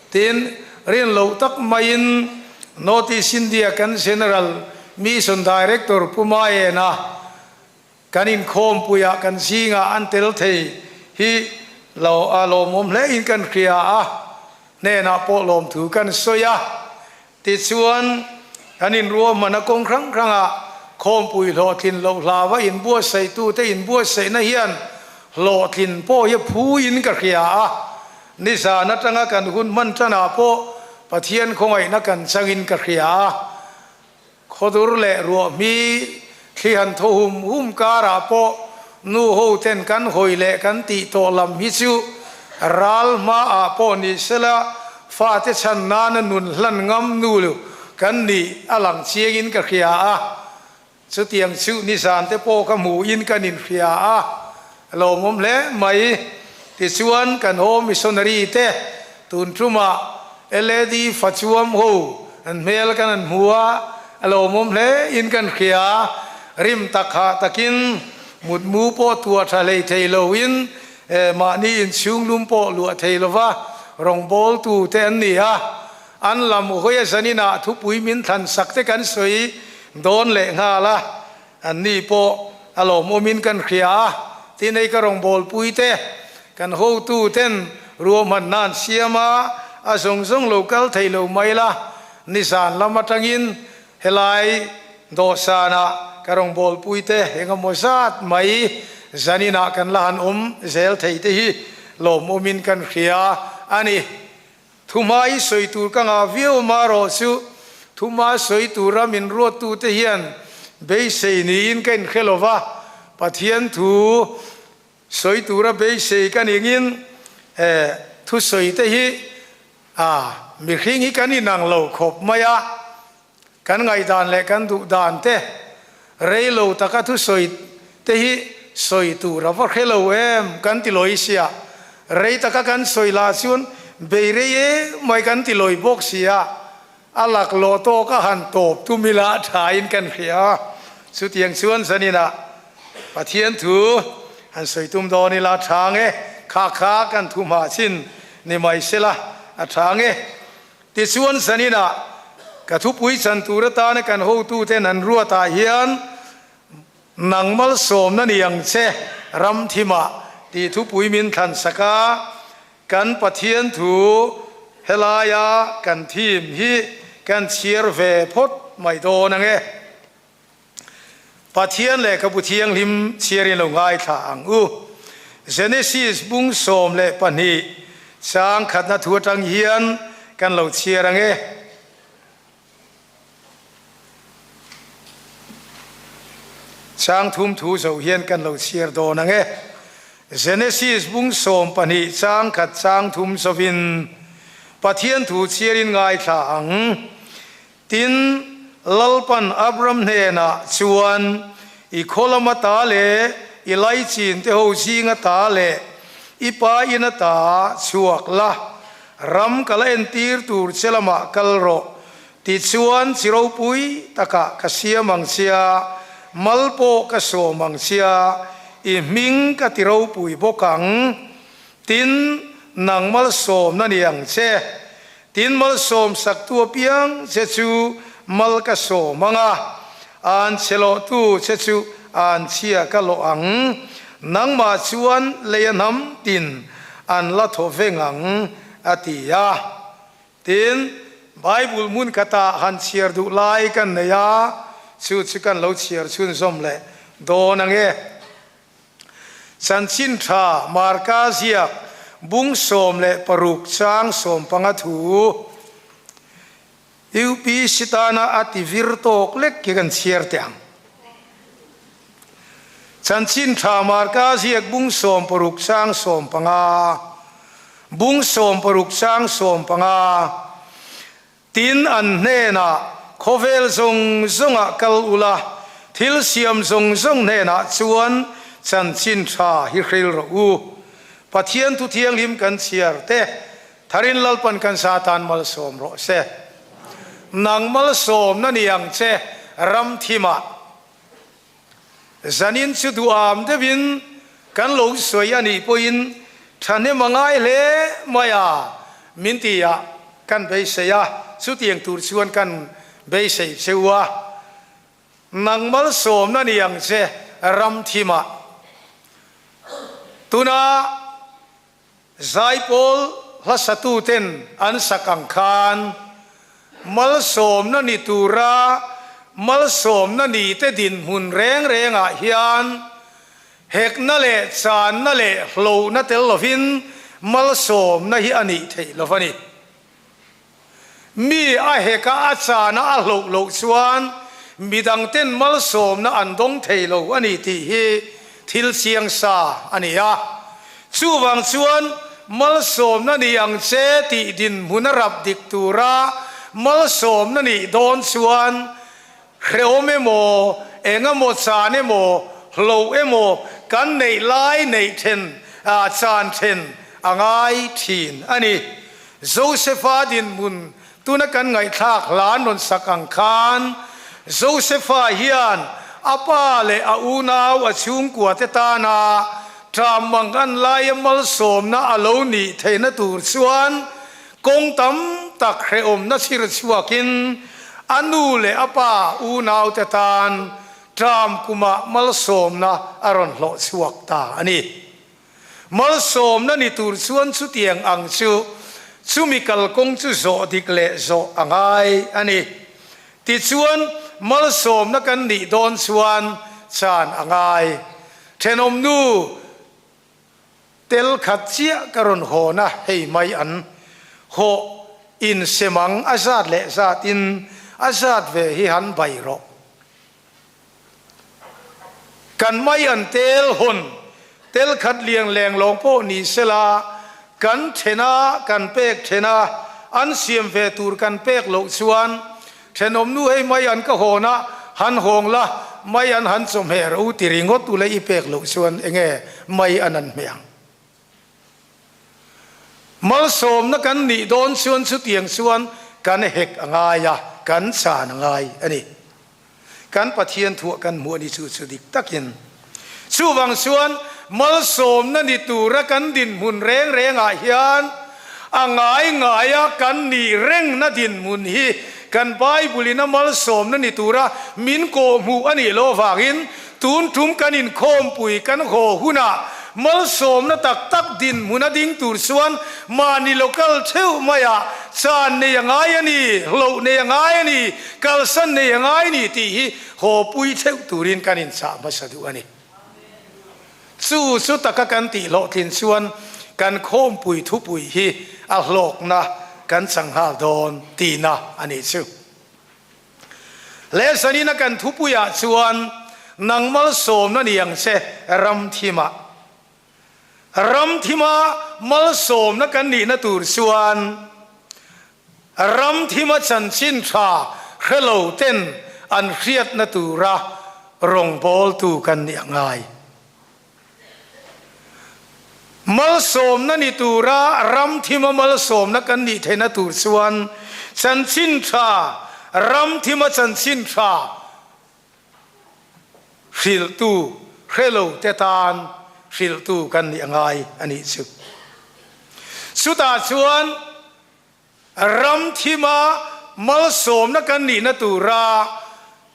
Tin, rin loh tak maiin North East India kan General Mission Director Pu Maena kan inkhawmpuiah kan zingah an tel thei hi lo a lawmawm hle in kan hria a, hnenah pawh lawmthu kan sawi a. Tichuan, kan inruahmana kawng hrang hrangah khawmpui hlawhtlin loh hlava inbuatsaihtute inbuatsaihna hian hlawhtlin pawh hi a phuin ka hria a. Nizan atanga kan hun hman tanah pawh Pathian khawngaihna kan changin ka hria a. Khawdur leh ruahmi thli han thaw hum hum karah pawh nu ho ten kan hawi leh kan tih tawh lam hi chu ral hmaah pawh ni sela fate chhan nana nun hlan ngam nu kan nih a lang chiangin ka hria a. Chutiang chu nizan te pawh ka hmuhin kan inhria a, lawmawm hle mai. Tichuan kan Home Missionary te tun tumah LAD fachuam ho an hmel kan han hmu a, a lawmawm hle in kan hria. Rim tak hah takin mutmu pawh tuah tha hlei thei loin mahni inchhung lum pawh luah thei lova rawngbawltu te an ni a. An lam hawi a zaninah thupui min thlan sak te kan sawi dawn leh nghal a, an ni pawh a lawmawmin kan hria a, tin hei ka rawngbawlpui te kan hotu ten ruahman nan siam a, a zawng zawng lo kal thei lo mai la, nizan lam atangin helai dawhsanah ka rawngbawlpui te engemaw zat mai zaninah kan la han awm zel thei te hi lawmawmin kan hria a ni. Thuma i sawi tur ka ngah viau marawh chu thuma sawi tura min ruattute hian beisei niin ka inhre lo va, Pathian thu sawi tura beisei ka ningin he thusawi te hi a mihring hi kan inang lo khawp mai a. Kan ngaihdan leh kan duh dan te, rei lo taka thusawi te hi sawi tur a va hre lo em kan ti lawi sia. Rei taka kan sawi lah chuan bei rei em mai kan ti lawi bawk sia. A laklawh tawk a han tawp tum ila thain kan hria. Chutiang chuan zaninah Pathian thu han sawi tum dawn ila tha nge, kha kha kan thu hma chin ni mai sela a tha nge. Tichuan zaninah ka thupui chan tur atana kan hotuten an ruatah hian Nang malsawmna ni ang che ram thimah tih thupui min thlan sak a, kan Pathian thu helaia kan thim hi kan chhiar ve phawt mai dawn ang e. Pathian lehkhabu thianghlim chhiarin lo ngaithla ang u. Genesis bung 12 chang khatna thu atang hian kan lo chhiar ang e. Chang thum thu zo hian kan lo chhiar dawn ang e. Genesis bung 12 chang khat chang thum zovin Pathian thu chhiarin ngaithla ang. Tin, Lalpan Abram hnenah chuan, I khaw lama ta leh i laichin te ho zinga ta leh i pa ina ta chhuak la, ram ka la entir tur che lamah kal rawh, tichuan chi ropui takah ka siam ang chia, mal pawh ka sawm ang chia, i hming ka ti ropui bawk ang. Tin, nang malsawmna ni ang che. Tin, malsawm saktu apiang che chu mal ka sawm ang a, an che lawhtu che chu an chhia ka lawh ang. Nangmah chuan lei a hnam tin an la thaw veng ang, a ti a. Tin, Bible hmun khatah han chhiar duh lai kan nei a, chu chu kan lo chhiar chhunzawm leh dawn ang e. Chanchin tha Marka ziak bung 16 chang 15 thu UPC tana a ti vir tawk lek khi kan chhiar teh ang. Chanchin tha Marka ziak bung 16 chang 15 bung 16 chang 15 Tin, an hnenah, Khawvel zawng zawngah kal ula, thil siam zawng zawng hnenah chuan chanchin tha hi hril rawh u. Pathian thu thianghlim kan chhiar te, tharin Lalpan kan sa tan malsawm rawh se. Nang malsawmna ni ang che ram thimah. Zanin chu duham deuhin kan lo sawi a nih pawhin thahnem a ngai hle mai a, min ti a, kan beisei a, chutiang tur chuan kan beisei cheu a. Nang malsawmna ni ang che ram thimah. Tuna Zaipawl hlasatuten an sak ang khan malsawmna ni tura malsawmna ni te dinhmun reng rengah hian hekna leh channa leh hlohna tel lovin malsawmna hi a nih theih lo a ni. Mi a heka a chana a hloh loh chuan midangten malsawmna an dawng thei lo a ni tih hi thil chiang sa a ni a. Chuvang chuan malsawmna ni ang che tih dinhmun a rap dik tura malsawmna nih dawn chuan hrehawm emaw, eng emaw chan emaw, hloh emaw kan neih lai neih then chan then a ngai thin a ni. Josefa dinhmun tuna kan ngaihthlak hlan rawn sak ang khan Josefa hian a pa leh a unau a chhungkua te tana ṭam mang an laia malsawmna a lo nih theihna tur chuan kawng tam tak hrehawmna chhir chhuakin a nu leh a pa unau te tan ṭam kumah malsawmna a rawn hlawh chhuak ta a ni. Malsawmna ni tur chuan chutiang ang chu chumi kalkawng chu zawh dik leh zawh a ngai a ni. Tichuan, malsawmna kan nih dawn chuan chan a ngai. Thenawmnu tel khat chiah ka rawn hawn a, hei mai an hawh insem ang a zat leh zatin a zat ve hi han bai rawh. Kan mai an tel hawn tel khat liang leng lawng pawh ni sela, kan then a, kan pek then a, an siam ve tur kan pek loh chuan Thenawm nu hei mai an ka hawn a, han hawng la, mai an han chawhmeh ro ti ringawt u le i pek loh chuan enge mai an an hmeh ang. Malsawmna kan nih dawn chuan chutiang chuan kan hek a ngai a, kan chan a ngai a ni. Kan Pathian thuah kan hmuh a ni chu chu dik takin. Chuvang chuan malsawmna ni tura kan dinhmun reng rengah hian a ngai ngaia kan nih rengna dinhmun hi kan Bible-in a malsawmna ni tura min kawhhmuh a nih loh avangin tun tum kan inkhawmpui kan haw hunah malsawmna tak tak dinhmun a ding tur chuan mahni local theuh maiah chan nei a ngai a ni, hloh nei a ngai a ni, kalsan nei a ngai a ni tih hi Haw pui theuh turin kan inchah hmasa duh a ni. Chu chu taka kan tih hlawhtlin chuan kan khawmpui thupui hi a hlawkna kan chang nghal dawn tihna a nih chu. Lehsanina kan thupuiah chuan nang malsawmna ni ang che ramthimah. Ramthima malsawmna kan nihna tur chuan ramthima chanchin tha hre lo ten an hriatna tura rawngbawltu kan nih a ngai. Malsawmna ni tura ramthima malsawmna kan nih theihna tur chuan chanchin tha, ramthima chanchin tha, Hrilhtu hre lo te tan hrilhtu kan nih a ngai a nih chu. Chutah chuan ram thima malsawmna kan nihna tura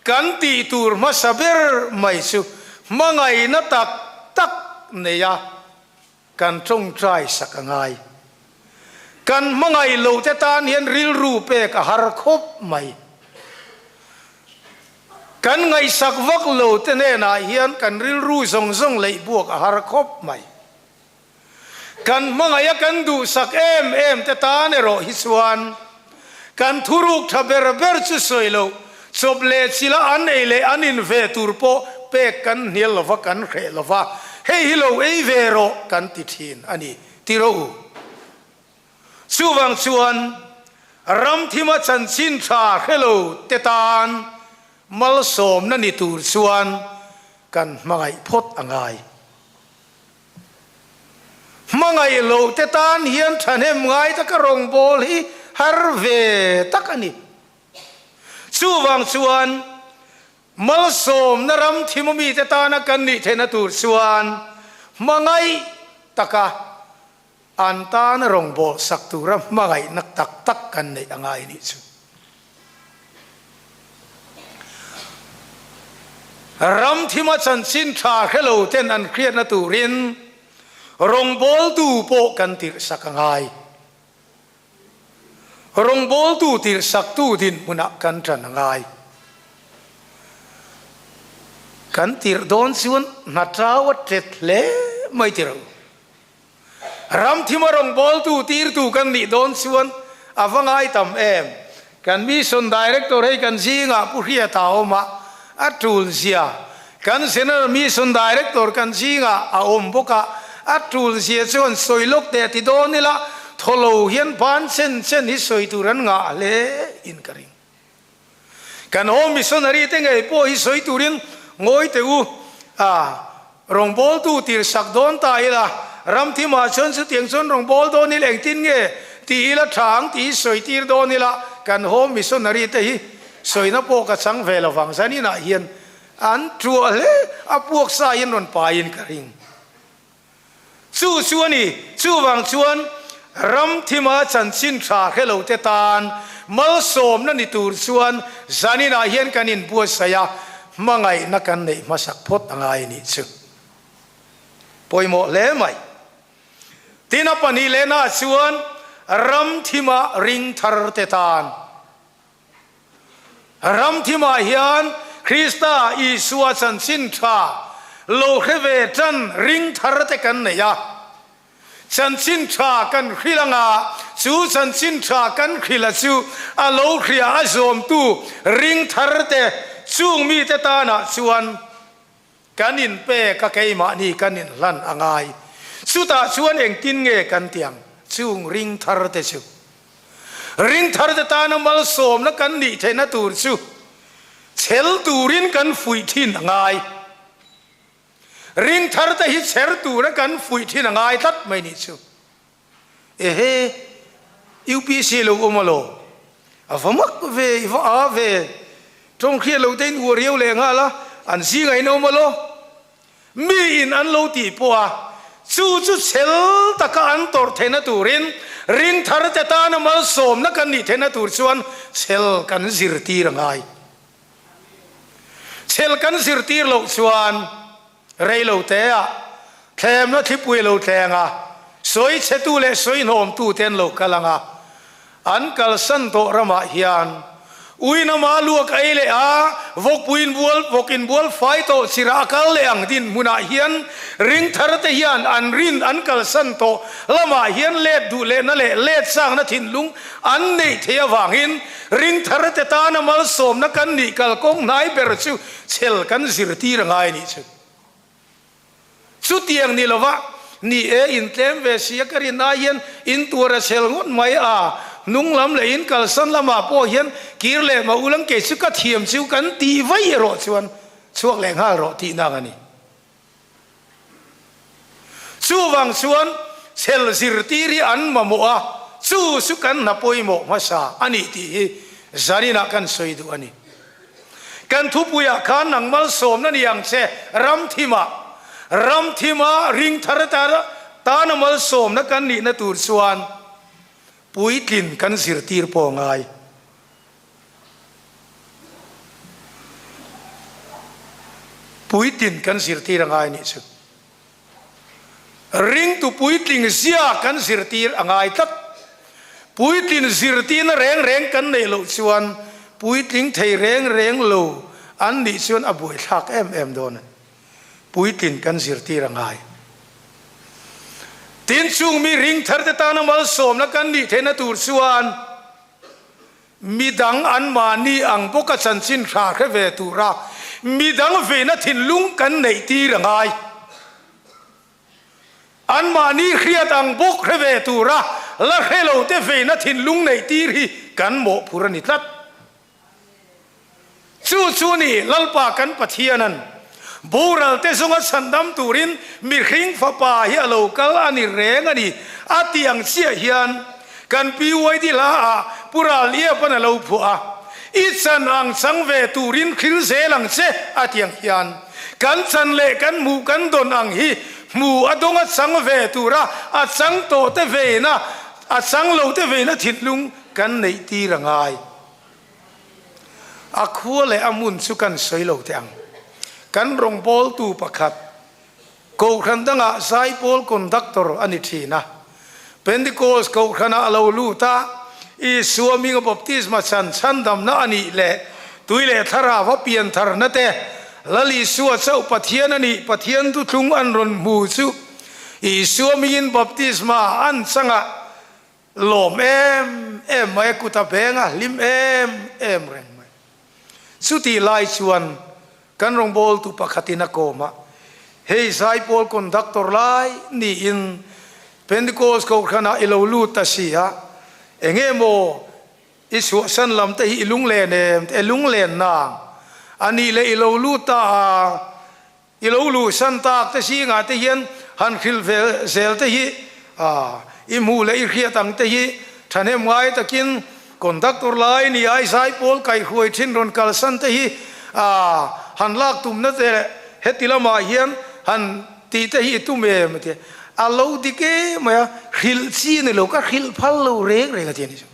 kan tih tur hmasa ber mai chu hmangaihna tak tak neia kan tawngtai sak a ngai. Kan hmangaih lo te tan hian rilru pek a har khawp mai. Kan ngaihsak vak lo te hnenah hian kan rilru zawng zawng leih buak a har khawp mai. Kan hmangaih a kan duhsak em em te tan erawh hi chuan kan thuruk tha ber ber chu sawi loh, chawp leh chila an ei leh an in ve tur pawh pek kan hnial lova kan hreh lova, hei hi lo ei ve rawh kan ti thin a ni ti rawh u. Chuvang chuan ramthima chanchin tha hre lo te tan malsawmna ni tur chuan kan hmangaih phawt a ngai. Hmangaih loh te tan hian thahnem ngai taka rawngbâwl hi har ve tak a ni. Chuvang chuan malsawmna ram thim mite tana kan nih theihna tur chuan hmangaih taka an tana rawngbâwl sak tura hmangaihna tak tak kan neih a ngai nih chu. Ram thima chanchin tha hre lo ten an hriatna turin rawngbawltu pawh kan tirhsak a ngai. Rawngbawltu tirhsaktu dinhmunah kan tan a ngai. Kan tirh dawn chuan hna tau a tet hle mai ti ro. Ram thima rawngbawltu tirtu kan nih dawn chuan a va ngai tam em. Kan Mission Director hei kan zingah Pu Hriata a awm a, a tul zia. Kan General Mission Director kan zingah a awm bawk a, a tul zia chuan sawi lawk teh ti dawn ila thaw lo hian ban chen chen hi sawi tur an ngah hle in ka ring. Kan Home Missionary te ngei pawh hi sawi turin ngawi teh u. A, rawngbawltu tir sak dawn ta ila, ramthimah chuan chutiang chuan rawngbâwl dawn ila engtin nge ti ila tha ang tih hi sawi tir dawn ila, kan Home Missionary te hi sawina pawh ka chang ve lovang zaninah hian an tuah hle a puak sa in rawn paiin ka ring. Chu chu a ni. Chuvang chuan ram thima chanchin tha hre lo te tan malsawmna ni tur chuan zaninah hian kan inbuatsaih a, hmangaihna kan neih hmasak phawt a ngai nih chu. Pawimawh hle mai. Tin a pahnih lehnaah chuan ram thima ring thar te tan Ram thimah hian Krista Isua chanchin tha lo hre ve tan ring thar te kan nei a. Chanchin tha kan hrilh anga chu chanchin tha kan hrilh a chu a lo hria a zawmtu ring thar te chung mite tanah chuan kan inpek a keimahni kan inhlan a ngai. Chutah chuan engtin nge kan ti ang chung ring thar te chu? Ringtharte tana malsawmna kan nih theihna tur chu chhel turin kan fuih thin a ngai. Ringtharte hi chher tura kan fuih thin a ngai tlat mai nih chu. Ehe, UPC lo awm alaw? A va mak ve, i va a ve. Tawng hriat lo te in uar riau leh nghal a, an zingah in awm alaw? Mi in an lo tih pawh a, chu chu chhel taka an tawrh theihna turin ringthar te tana malsawmna kan nih theihna tur chuan chhel kan zirtir a ngai. Chhel kan zirtir loh chuan rei lo teah thlemna thlipui lo thleng a, sawi chhetu leh sawi hnawmtu te an lo kal ang a, An kalsan tawh ramah hian uinama luak ei leh a, vawkpuiin bual, vawkin bual fai tawh chirah a kal leh ang din hmunah hian ringthar te hian an rin an kalsan tawh lamah hian let duh lehna leh let chakna thinlung an neih theih avangin ringthar te tana malsawmna kan nih kalkawng hnai ber chu chhel kan zirtir a ngai nih chu. Chutiang ni lova, ni e, in tlem ve si a ka rin ai hian in tuar a chhel ngawt mai a, hnung lam leh in kalsan lamah pawh hian kir leh mah ulang kei chu ka thiam chu kan tih vaih erawh chuan chhuak leh nghal rawh tih nang a ni. Chuvang chuan chhel zirtir hi an mamawh a, chu chu kan hna pawimawh hmasa a ni tih hi zaninah kan sawi duh a ni. Kan thupuiah khan nang malsawmna ni ang che, Ramthima. Ramthima ring thar tana malsawmna kan nihna tur chuan puitlin kan zirtir pawh ngai. Puitlin kan zirtir a ngai nih chu. Ringtu puitling zia kan zirtir a ngai tlat. Puitlin zirtirna reng reng kan neih loh chuan puitling thei reng reng lo an nih chuan a buaithlak em em dawn a ni. Puitlin kan zirtir a ngai. Tin, chung mi ringthar te tana malsawmna kan nih theihna tur chuan Midang anmahni ang bawka chanchin hra hre ve tura midang veina thinlung kan neih tir a ngai. Anmahni hriat ang bawk hre ve tura la hre lo te veina thinlung neih tir hi kan mawhphur a ni tlat. Chu chu ni Lalpa kan Pathianan boral te zawnga chhandam turin mihring fapa hi a lo kal a ni reng a ni a tih ang chiah hian kan PYD hla ah Pu Ral Iapan a lo phuah a, I chan ang chang ve turin hril zel ang che a tih ang hian kan chan leh kan hmuh kan dawn ang hi hmu a dawnga chang ve tura a chang tawh te veina a chang lo te veina thinlung kan neih tir a ngai. A khua leh a hmun chu kan sawi lo teh ang. Kan rawngbawltu pakhat, Kohhran dangah Zaipawl conductor a ni thin a. Pentecost Kohhranah a lo lut a, Isua hminga baptisma chan chhandamna a nih leh tui leh thlarau a piantharna te, Lal Isua chauh Pathian a nih Pathian thuthlung an rawn hmu chu Isua hmingin baptisma an chang a, Lawm em em mai a kut a beng a hlim em em reng mai. Chutih lai chuan kan rawngbawltu pakhatin a kawm a, Hei Zaipawl conductor lai niin Pentecost Kohhranah i lo lut ta si a, enge maw i chhuahsan lam te hi i lunglen em te, lunglen nang a nih leh i lo lut ta a, I lo luhsan tak te zingah te hian han hrilh ve zel te hi i hmuh leh i hriat ang te hi thahnem ngai takin conductor lai ni ai zaipawl kaihhruai thin rawn kalsan te hi han lak tumna te leh heti lamah hian han tih te hi i tum em a ti a. A lo dik em mai a, hrilh chi a ni lo, ka hrilh phal lo reng reng a ti a ni chu.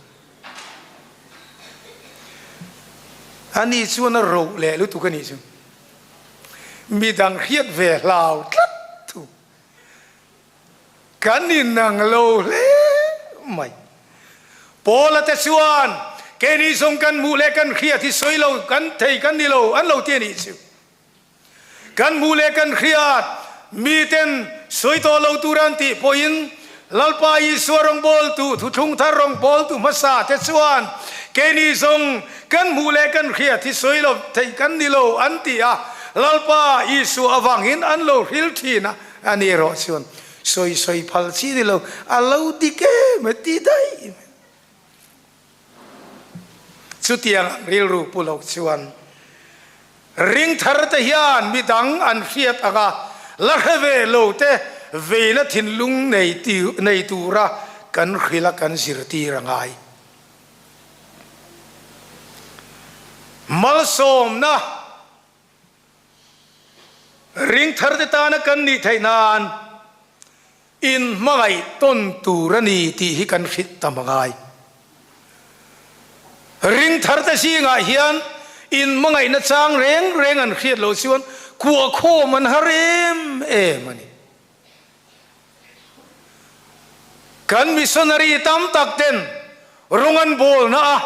Ani chuan a roh leh lutuk a nih chu. Midang hriat ve hlau tlat thu kan inang lo hle mai. Paula te chuan keini zawng kan hmuh leh kan hriat hi sawi lo kan thei kan ni lo an lo ti a nih chu. Kan hmuh leh kan hriat miten sawi tawh lo tur an tih pawhin Lalpa Isua rawngbawltu, thuthlung thar rawngbawltu hmasa te chuan keini zawng kan hmuh leh kan hriat hi sawi lo theih kan ni lo an ti a, Lalpa Isua avangin an lo hril thin a, a ni erawh chuan sawi sawi phal chi ni lo, a lo dik em e ti daih mai. Chutiang ang rilru pu lo chuan ring thar te hian midang an hriat anga la hre ve lo te veina thinlung nei nei tura kan hrilh a kan zirtir a ngai. Malsawmna Ring thar te tana kan nih theih nan in hmangaih tawn tur a ni tih hi kan hrilh tam a ngai. Ring thar te zingah hian in hmangaihna chang reng reng an hriat loh chuan kuah khawm an har em em a ni. Kan missionary tam tak ten rawng an bawlna a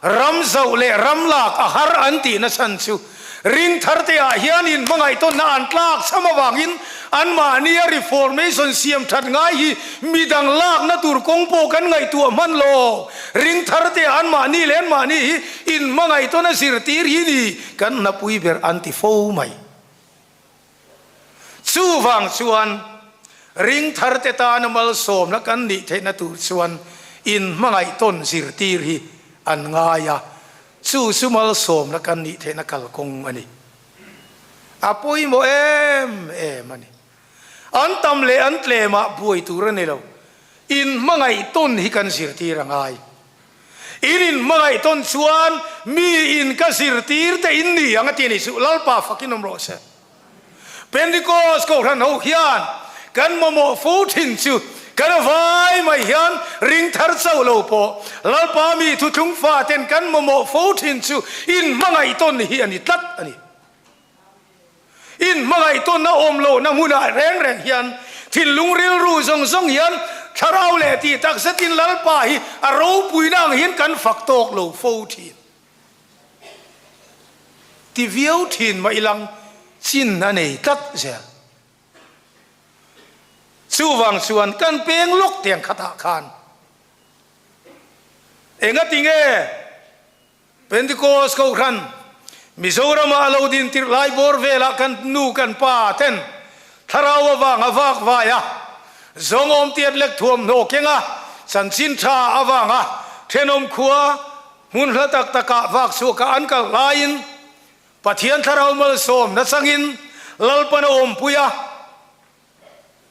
ram zauh leh ram lak a har an tihna chhan chu ring thar te ah hian in hmangaihtawnna an tlak cham avangin anmahnia reformation siam that ngai hi midang lakna tur kawng pawh kan ngaihtuah hman lo. Ring thar te ah anmahni leh anmahni hi in hmangaihtawn a zirtir hi ni kan hnapui ber an ti fo mai. Chuvang chuan ring tharte tana malsawmna kan nih theihna tur chuan inhmangaih tawn zirtir hi an ngai a, chu chu malsawmna kan nih theihna kalkawng a ni. A pawimawh em em a ni. An tam leh an tlemah buai tur a ni lo. Inhmangaih tawn hi kan zirtir a ngai. In inhmangaih tawn chuan mi in ka zirtir te in ni ang a ti a ni chu Lalpa fakin awm rawh se. Pentecost Kohhran ho hian kan mamawh fo thin chu kan a vai mai hian ring thar chauh lo pawh Lalpa mi thuthlung fa ten kan mamawh fo thin chu inhmangaih tawn hi a ni tlat a ni. In hmangaihtawnna awm lohna hmunah reng reng hian thinlung rilru zawng zawng hian thlarau leh tih tak zetin Lalpa hi a ropuina ang hian kan fak tawk lo fo thin. Ti viau thin mah ilang chin a nei tlat zel. Chuvang chuan kan peng lawk tiang khatah khan engati nge Pentecost Kohhran, Mizorama a lo din tirh lai bawr velah kan nu kan pa ten thlarau avanga vak vai a, zawngawm tiat lek thuamhnaw keng a, chanchin tha avanga thenawm khua hmun hla tak takah vak chhuakah an kal laiin Pathian thlarau malsawm nachangin Lalpan a awmpui a,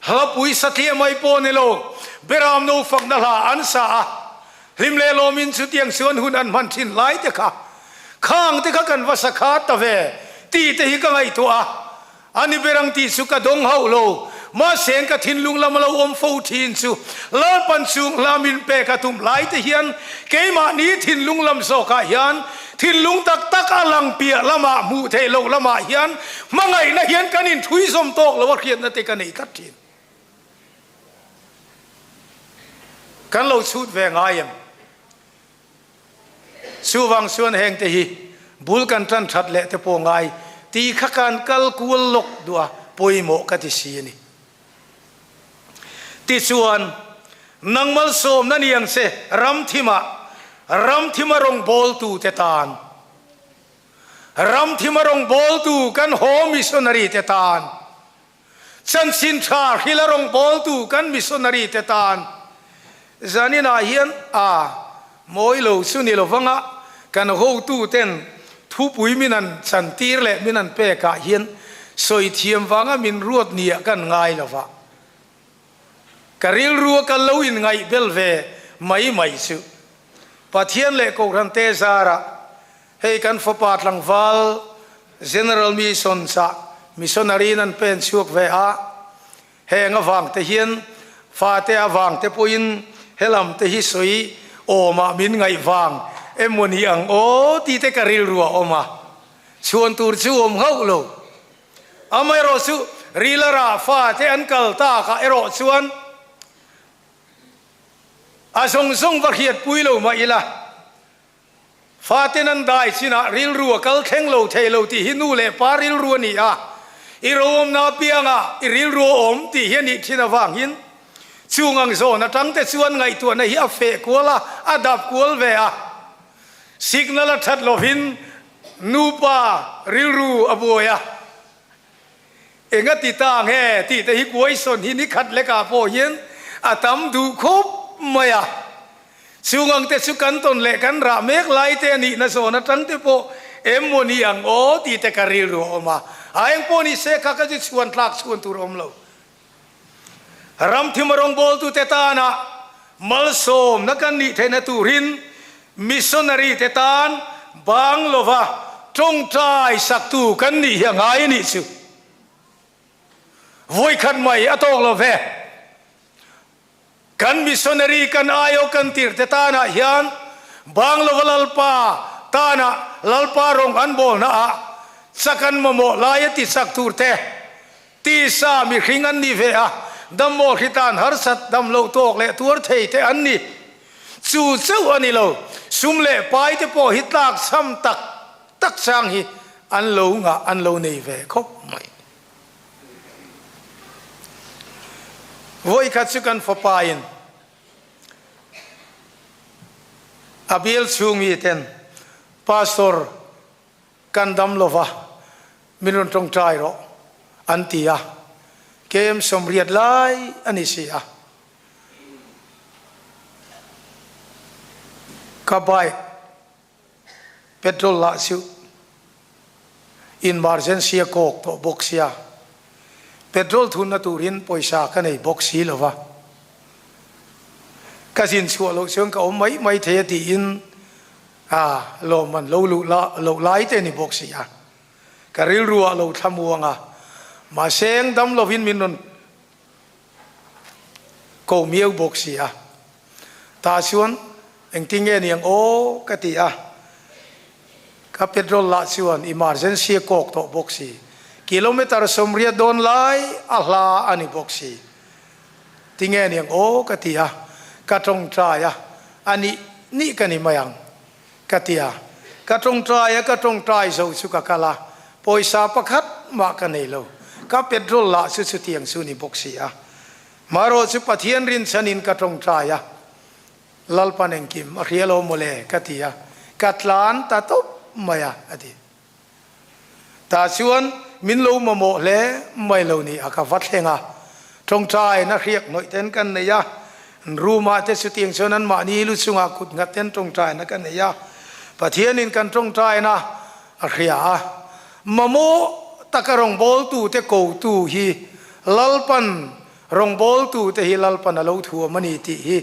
Hlapui satliah mai pawh ni lo, Beram no fakna hla an sa a, hlim leh lawmin chutiang chuan hun an hman thin lai te kha, khang te kha kan va sa kha ta ve tih te hi ka ngaihtuah a, a ni berang tih chu ka dawng hauh lo, mahse ka thinlung lama lo awm fo thin chu Lalpan chung hla min pek a tum lai te hian keimahni thinlung lam zawkah hian Thinlung tak tak a lang piah lamah hmuh theih loh lamah hian hmangaihna hian kan inthui zawm tawk lo a hriatna te ka nei tlat thin. Kan lo chhut ve ngai em? Chuvang chuan heng te hi bul kan tan that leh te pawh ngai ti kha kan kal kual lawk duh a pawimawh ka ti si a ni. Tichuan, nang malsawmna ni ang che, ram thimah, ram thima rawngbawltute tan, ram thima rawngbawltu kan haw missionary te tan, chanchin tha hrila rawngbawltu kan missionary te tan, zaninah hian a mawi lo chu ni lovanga kan hotuten thupui min an chantir leh min an pekah hian sawi thiam vanga min ruat nia kan ngai lova. Ka rilru a kal lo in ngaih bel ve mai mai chu. Pathian leh Kohhran te zarah hei kan fapa tlangval General Mission chah missionary in an pen chhuak ve a, Heng avang te hian fate avang te pawhin helam te hi sawi awmah min ngaih vang emaw ni ang aw tih te ka rilru a awm a, chhuan tur chu awm hauh lo. Amaherawh chu rila rah fate an kal takah erawh chuan a zawng zawng va hriatpui lo mah ila, Faten an dai chinah rilru a kal thleng lo thei lo tih hi nu leh pa rilru a ni a, i roawmna apiangah i rilru a awm tih hi a nih thin avangin chung ang zawn atang te chuan ngaihtuahna hi a feh kual a, a dap kual ve a. Signal a that lovin nupa rilru a buai a, enga ti ta nge tih te hi question hi ni khat lekah pawh hian a tam duh khawp mai a. Chung ang te chu kan tawn leh kan rah mek lai te a nihna zawn atang te pawh em maw ni ang aw tih te ka rilru a awm a. A eng pawh ni se kha ka chu chhuan tlak chhuan tur a awm lo. Ramthim a rawngbawltute tana malsawmna kan nih theihna turin missionary te tan bang lova tawngtai saktu kan nih hi a ngai a nih chu. Vawikhat mai a tawk lo ve. Kan missionary kan aiawh kan tirhte tanah hian bang lova Lalpa tana Lalpa rawng an bawlna ah chak an mamawh lai a ti chak tur te, tisa mihring an ni ve a, dammaw hri tan harsat dam loh tawk leh tuar thei te an ni. Chu chauh a ni lo, sum leh pai te pawh hi tlak chham tak tak chang hi an lo ngah an lo nei ve khawp mai. Vawikhat chu kan fapain a bial chhung mi ten Pastor kan dam lova min rawn tawngtai rawh an ti a, KM 80 lai a ni si a. Ka bike Petrol lah chu emergency a kawk tawh bawk sia, petrol thunna turin pawisa ka nei bawk si lo va, ka zin chhuah loh chuan ka awm mai mai thei a tiin a lawmman lo luh loh lai te a ni bawk si a, ka rilru ah lo thlamuang a, mahse eng dam lovin min rawn ko miau bawk si a, tah chuan engtin nge niang aw ka ti a, ka petrol lah chuan emergency a kawk tawh bawk si, kilometer 80 dawn lai a hla a ni bawk si, tinge niang aw ka ti a, ka tawngtai a, a nih nih ka ni mai ang ka ti a, ka tawngtai a, ka tawngtai zo chu ka kal a, pawisa pakhat mah ka nei lo, ka petrol lah chu chutiang chu ni bawk si a, marawh chu Pathian rinchhanin ka tawngtai a, Lalpan engkim a hria lo mawle ka ti a, ka tlan ta tawp mai a, a ti. Tah chuan min lo mamawh hle mai lo ni a, ka va thleng a, tawngtai na hriak hnawih ten kan nei a, room ah te chutiang chuan an mahni lu chungah kut nghat ten tawngtai na ka nei a, Pathianin kan tawngtai na a hria a, mamawh taka rawngbawltu te kotu hi Lalpan rawngbawltu te hi Lalpan a lo thuam a ni tih hi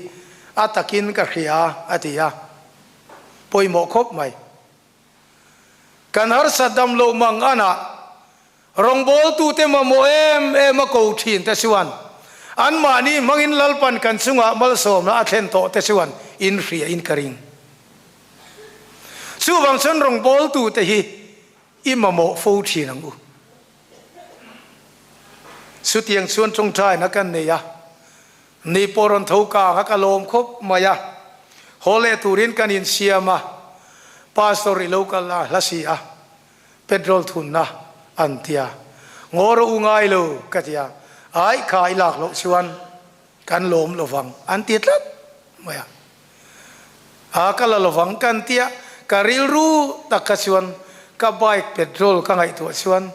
a takin ka hria a ti a, pawimawh khawp mai. Kan harsat dam loh mang anah rawngbawltute mamawh em em a ko thin te chuan anmahni hmangin Lalpan kan chungah malsawmna a thlen tawh te chuan in hria in ka ring. Chuvang chuan rawngbawltute hi i mamawh fo thin ang u. Chutiang chuan tawngtaina kan nei a, ni pawh rawn tho kang a ka lawm khawp mai a, haw leh turin kan insiam a, Pastor i lo kal a hla si a, petrol thunna an tia, ngaw rawh u ngai lo ka ti a, ai kha i lak loh chuan kan lawm lovang an ti tlat mai a, a ka la lovang kan tia, ka rilru tak kha chuan ka bike petrol ka ngaihtuah chuan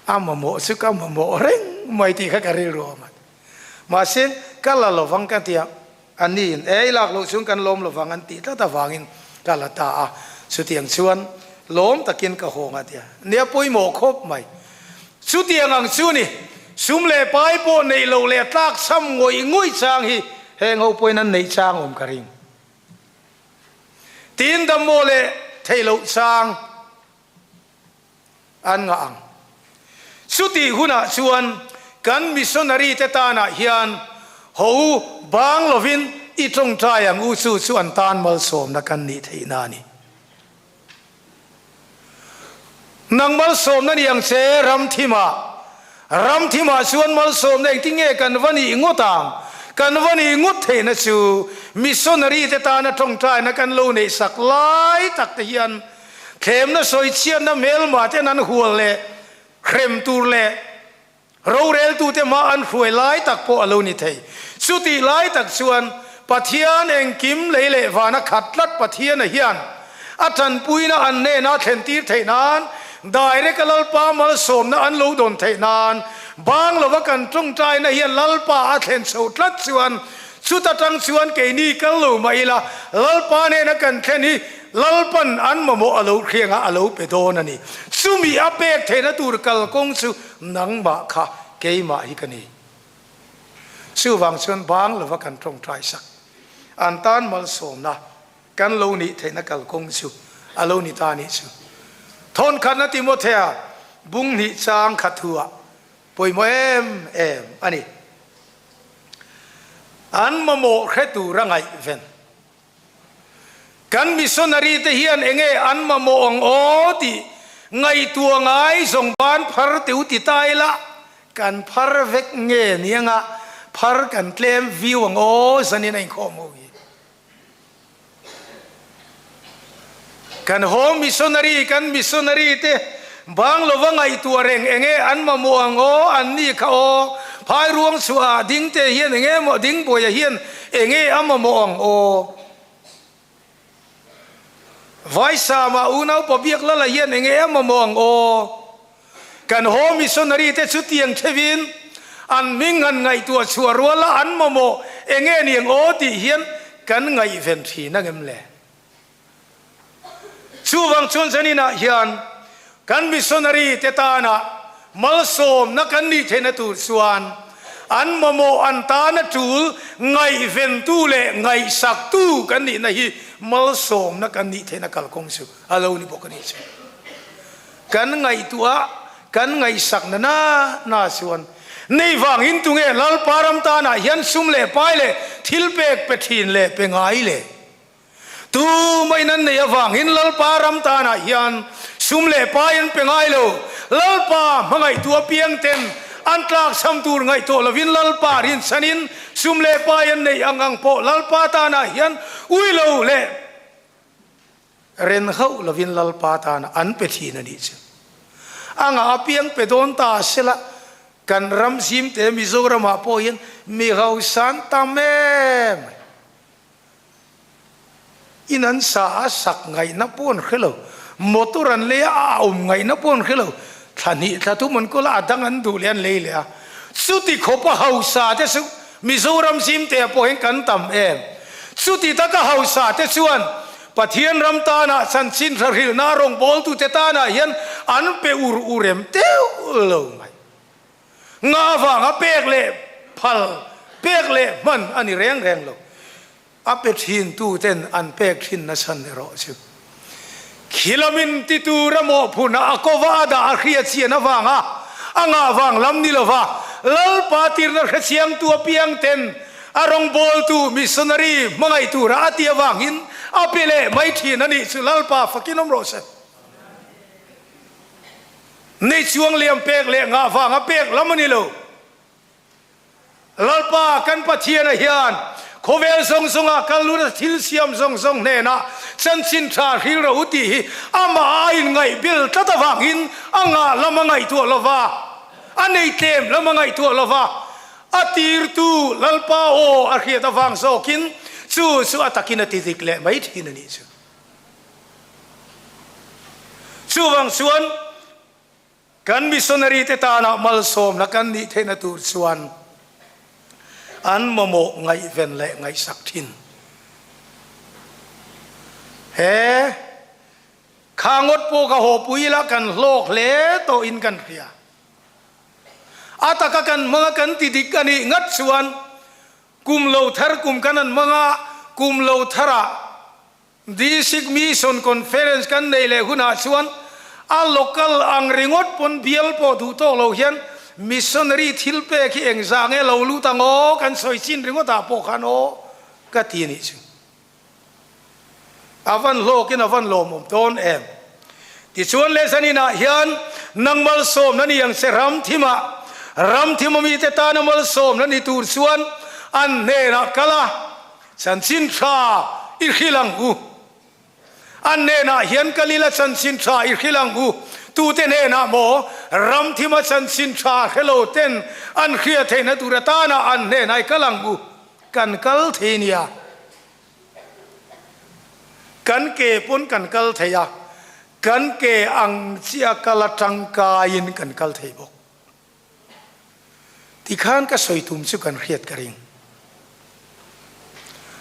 a mamawh chu ka mamawh reng mai tih kha ka rilru a awm a. Mahse, ka la lovang ka tia, a niin e i lak loh chuan kan lawm lovang an tih tlat avangin ka la ta a, chutiang chuan lawm takin ka hawng a tia. Nia pawimawh khawp mai. Chutiang ang chu ni, sum leh pai pawh neih loh leh tlak chham ngawih ngawih chang hi heng ho pawhin an neih chang awm ka ring. Tin dammaw leh theih loh chang. An ngah ang. Chutih hunah chuan kan missionary te tanah hian ho bang lovin i tawngtai ang u chu chu an tan malsawmna kan nih theihna a ni. Nang malsawmna ni ang che Ramthimah. Ramthimah chuan malsawmna engtin nge kan va nih ngawt ang? Kan va nih ngawt theihna chu missionary te tana tawngtaina kan lo neihsak lai tak te hian Thlemna sawichhiatna hmelma ten an hual leh hrem tur leh roreltute hma an hruai lai tak pawh a lo ni thei. Chutih lai tak chuan Pathian engkim lei leh vana khat tlat Pathiana hian a tanpuina an hnena thlentir theih nan, direct a Lalpa malsawmna an lo dawn theih nan, bang lova kan tawngtaina hian Lalpa a thlen chho tlat chuan. Chuta tang chuan keini kal lo mah ila, Lalpa nena kan thlen hi Lalpan an mamawh a lo hrianga a lo pe dawn a ni. Chumi a pek theihna tur kalkawng chu nangmah kha keimah hi ka ni. Chuvang chuan bang lova kan tawngtai sak. An tan malsawmna kan lo nih theihna kalkawng chu a lo ni ta nih chu. Thawnkhatna Timothea bung hnih chang khat thuah pawimawh em em a ni. An mamawh hre tura ngaihven. Kan missionary te hian enge an mamawh ang aw tih ngaihtuah ngai zawng ban phar teu ti ta ila, kan phar vek nge nianga phar kan tlem viu ang aw zanin a inkhawm ho hi. Kan home missionary, kan missionary te bang lova ngaihtuah reng enge an mamawh ang aw, an ni kha aw, phai ruang chhuah ah ding te hian enge maw ding buaia hian enge a mamawh ang aw. Vaisama unau pabiak lala hian enge a mamawh ang aw. Kan home missionary te chu tiang theuhin an hming han ngaihtuah chhuah ruala an mamawh enge niang aw tih hian kan ngaihven thin angem le. Chuvang chuan zaninah hian kan missionary te tana malsawmna kan nih theihna tur chuan an mamawh an tana tul ngaihventu leh ngaihsaktu kan nihna hi malsawmna kan nih theihna kalkawng chu a lo ni bawk a nih chu. Kan ngaihtuah kan ngaihsakna na na chuan nei vangin tunge Lalpa ram tanah hian sum leh pai leh thil pek pe thin leh pe ngai le? Tu maiin an nei avangin Lalpa ram tanah hian sum leh pai an pe ngai lo. Lalpa hmangaihtu apiang ten an tlakchham tur ngaihtuah lovin Lalpa rinchhanin sum leh pai an neih ang ang pawh Lalpa tanah hian ui lo leh Ren hauh lovin Lalpa tana an pe thin a nih chu. A ngah apiang pe dawn ta sela, kan ram zim te Mizoramah pawh hian mi hausan tam em mai. In an sa a sak ngaihna pawh an hre lo, motor an lei a a awm ngaihna pawh an hre lo, thla hnih thla thum an kawl a, a dang an duh leh an lei leh a. Chuti khawpa hausa te chu Mizoram zimte pawh hian kan tam em? Chuti taka hausa te chuan Pathian ram tanah chanchin hra hrilhna rawngbawltute tanah hian an pe ur ur em teuh lo mai. Nga avanga pek leh phal, pek leh hman a ni reng reng lo. A pe thintu ten an pek thin nachhan erawh chu khilamin ti tura mawhphurhna a kova a dah a hria chian avanga a ngah vang lam ni lova Lalpa tirna hrechiangtu apiang ten a rawngbawltu missionary hmangaih tura a ti avangin a pe leh mai thin a nih chu Lalpa fakin awm rawh se. Nei chuang liam pek leh ngah vanga pek lam a ni lo. Lalpa kan Pathiana hian khawvel zawng zawnga kal lut a thil siam zawng zawng hnenah chanchin tha hril rawh u tih hi amah a inngaih bel tlat avangin a ngah lam a ngaihtuah lova, a nei tlem lam a ngaihtuah lova, a tirtu Lalpa aw a hriat avang zawkin chu chu a takin a ti dik leh mai thin a nih chu. Chuvang chuan. Kan missionary te tana malsawmna kan nih theihna tur chuan an mamawh ngaihven leh ngaihsak thin. He kha ngawt pawh ka haw pui ila kan hlawk hle tawhin kan hria. A taka kan hmanga kan ti dik a nih ngat chuan kum lo thar kum kan an hmanga kum lo tharah District Mission Conference kan nei leh hunah chuan a local ang ringawt pawn bial pawh duh tawk lo hian missionary thil pek hi engzah nge lo lut ang aw kan sawi chin ringawtah pawh khan aw ka ti anih chu. A van hlawkin a van lawmawm dawn em. Tichuan leh zaninah hian nang malsawmna ni ang che ram thimah, ram thima mite tana malsawmna ni tur chuan an hnenah kal a, Chanchin tha i hrilh ang u. An hnenah hian kal ila chanchin tha i hrilh ang u. Tute hnenah maw ramthima chanchin tha hre lo ten an hria theihna tur atana an hnenah i kal ang u. Kan kal thei nia. Kan ke pawn kan kal thei a, kan ke ang chiah kal atangkaiin kan kal thei bawk. Tikhan ka sawi tum chu kan hriat ka ring.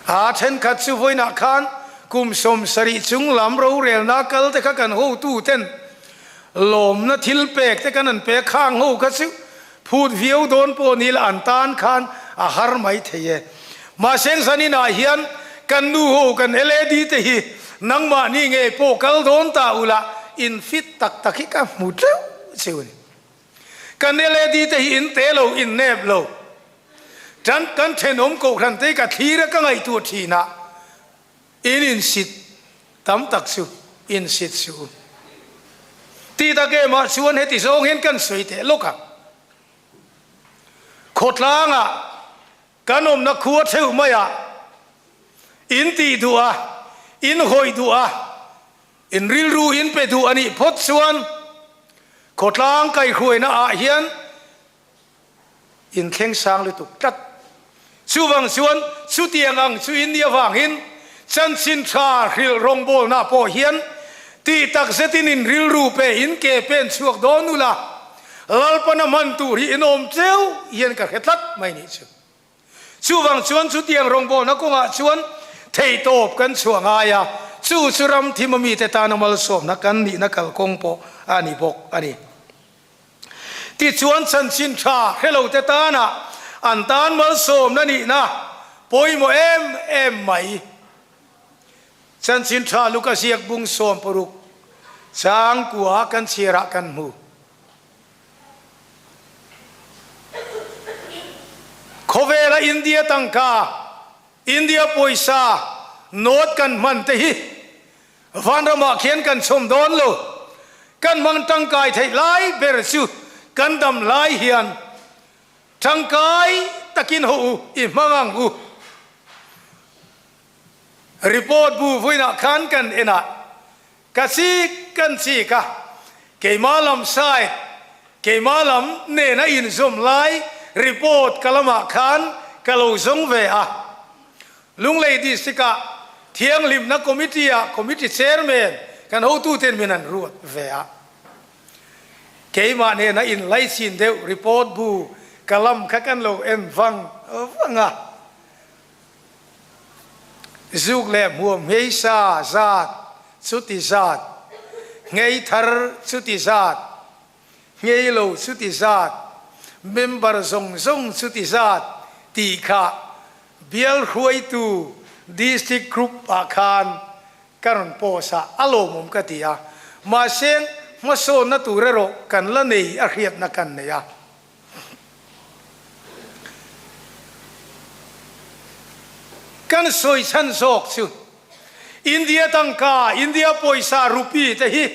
A thenkhat chu vawiinah khan kum 70 chung lam rorelna kal te kha kan hotu ten lawmna thil pek te kan an pek khang ho kha chu phut viau dawn pawh ni la an tan khan a har mai thei e. Mahse zaninah hian kan nu ho kan LAD te hi nangmahni ngei pawh kal dawn ta ula in fit tak tak hi ka hmu tleuh cheu a ni. Kan LAD te hi in te lo in nep lo. Tan kan thenawm kohhran te ka thlir a ka ngaihtuah thin a, in insit tam tak chu insit suh u. Ti tak em ah chuan heti zawng hian kan sawi teh lawk ang. Khawtlang ah kan awmna khua theuh mai ah in tih duh a, in hawih duh a, in rilru in pe duh a nih phawt chuan khawtlang kaihhruaina ah hian Inthleng sang lutuk tlat. Chuvang chuan chutiang ang chu in nih avangin chanchin tha hrilh rawngbawlna pawh hian tih tak zetin in rilru pe in ke pen chhuak dawn ula, Lalpana hman tur hi in awm teuh hian ka hre tlat mai nih chu. Chuvang chuan chutiang rawngbawlna kawngah chuan theihtawp kan chhuah ngai a, chu chu ram thim ami te tana malsawmna kan nihna kalkawng pawh a ni bawk a ni. Tichuan chanchin tha hrelote tana an tan malsawmna nihna pawimawh em em mai. Chanchin tha Luka ziak bung 60 changkua kan chhiarah kan hmu. Khawvela India tangka, India pawisa, note kan hman te hi Vanramah khian kan chhawm dawn lo. Kan hmang tangkai theih lai ber chu kan dam lai hian tangkai takin haw u i hmang ang u. Report bu vawiinah khan kan en a, ka chik kan chik a, keimah lam side, keimah lam nena inzawm lai report ka lamah khan ka lo zawng ve a. Lunglei District-ah Thianghlimna Committee-ah Committee Chairman kan hotuten min an ruat ve a. Keimah nena inlaichin deuh report bu ka lam kha kan lo en vang vang a. Zuk leh hmuam ngheisa zat chuti zat, nghei thar chuti zat, nghei lo chuti zat, member zawng zawng chuti zat tih kha Bial hruaitu District Group ah khan ka rawn post a, a lawmawm ka ti a. Mahse, hmasawnna tur erawh kan la nei a hriatna kan nei a. Kan sawi chhan zawk chu India tangka, India pawisa, rupee te hi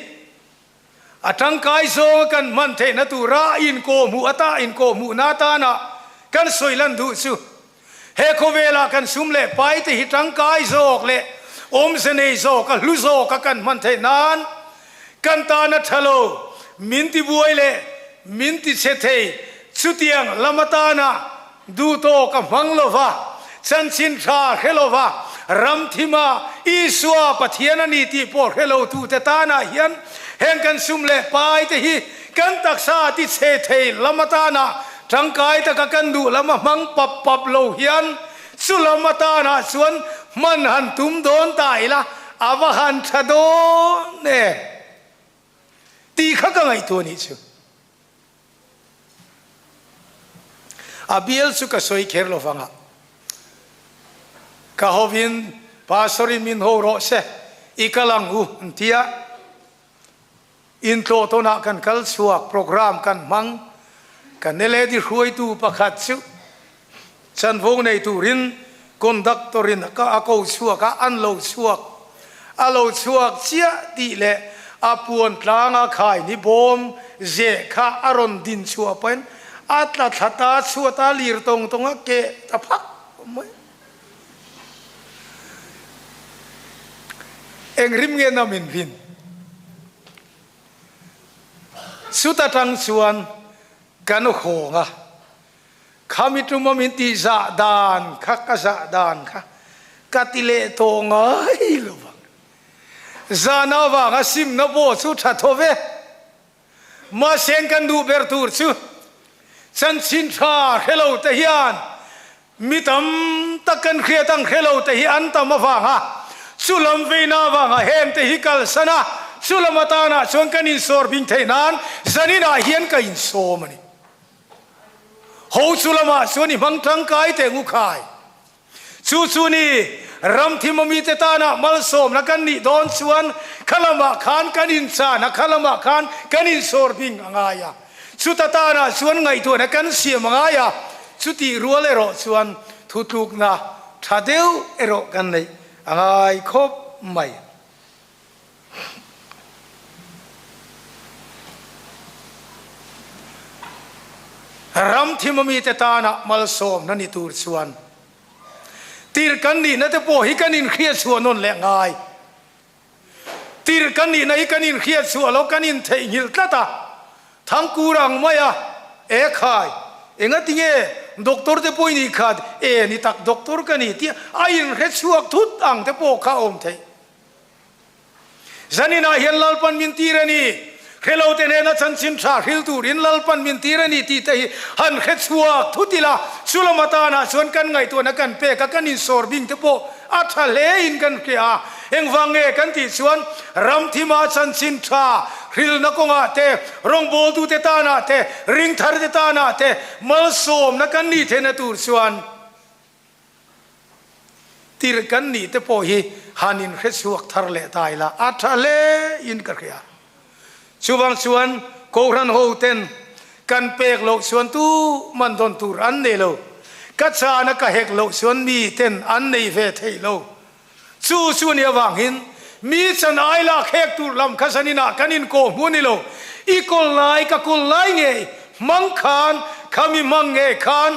A tangkai zawnga kan hman theihna tura inkawhhmuh ata inkawhhmuhna atana kan sawi lan duh chu he khawvela kan sum leh pai te hi tangkai zawk leh awmze nei zawk a hlu zawk a kan hman theih nan kan tana tha lo min ti buai leh min ti chhe thei chutiang lam atana Duhtawk a hmang lova, chanchin tha hre lova, ram thima Isua Pathian a ni tih pawh hre lo tute tanah hian heng kan sum leh pai te hi kan taksa ti chhe thei lam atana tangkai taka kan duh lam a hmang pap pap lo hian chu lam atanah chuan hman han tum dawn ta ila a va han tha dawn em tih kha ka ngaihtuah nih chu. A bial chu ka sawi kher lo vang a, ka hovin Pastor in min ho rawh se, i kal ang u an ti a. Intlawh tawnah kan kal chhuak, program kan hmang. Kan LAD hruaitu pakhat chu chanvo nei turin conductor in a ko chhuak a, an lo chhuak. A lo chhuak chiah tih leh a puan tlanga khai ni bawm zeh kha a rawn din chhuah pahin a tla thla ta chhuat a lir tawng tawng a keh ta phak mai. Eng rim nge na min rin? Chuta tang chuan kan hawng a. Khami tuma min tih zah dan kha ka zah dan kha ka ti leh tawh ngai lo vang. Zahna avanga simna pawh chu tha tho ve. Mahse kan duh ber tur chu chanchin tha hre lo te hian. Mi tam tak kan hriat ang hre lo te hi an tam avanga chu lam veina avanga heng te hi kalsan a, chu lam atanah chuan kan insawr bing theih nan zaninah hian ka insawm a ni. Ho chu lamah chuan i hmang tangkai teh ngukhai. Chu chu ni, ram thim a mite tana malsawmna kan nih dawn chuan kha lamah khan kan inchan a, kha lamah khan kan insawr bing a ngai a. Chuta tanah chuan ngaihtuahna kan siam a ngai a, chutih rual erawh chuan thutlukna tha deuh erawh kan neih a ngai khawp mai. Ram thim a mite tana malsawmna ni tur chuan tirh kan nihna te pawh hi kan inhriat chhuah nawn leh ngai. Tirh kan nihna hi kan inhriat chhuah lo, kan intheihnghilh tlat a, Thangkur ang mai a, E khai, engati nge doctor te pawh i nih khat, e ni tak doctor ka ni tih a inhre chhuak thut ang te pawh kha a awm theih. Zaninah hian Lalpan min tir a ni, hrelo te hnena chanchin tha hril turin Lalpan min tir a ni tih te hi han hre chhuak thut ila, chulam atanah chuan kan ngaihtuahna kan pek a, kan insawr bing te pawh a tha hle in kan hria a. Engvang nge kan tih chuan ramthima chanchin tha hrilna kawngah te, rawngbawltute tanah te, ringtharte tanah te malsawmna kan nih theihna tur chuan, Tirh kan nih te pawh hi han in hre chhuak thar leh ta ila a tha hle in ka hria. Chuvang chuan Kohhran ho ten kan pek loh chuan tu man dawn tur an nei lo. Ka chana ka hek loh chuan mi ten an nei ve thei lo. Chu chu nih avangin mi chan ai lak hek tur lam kha zaninah kan inkawh hmu ni lo. I kawl lai ka kawl lai ngei hmang khan khami hmang ngei khan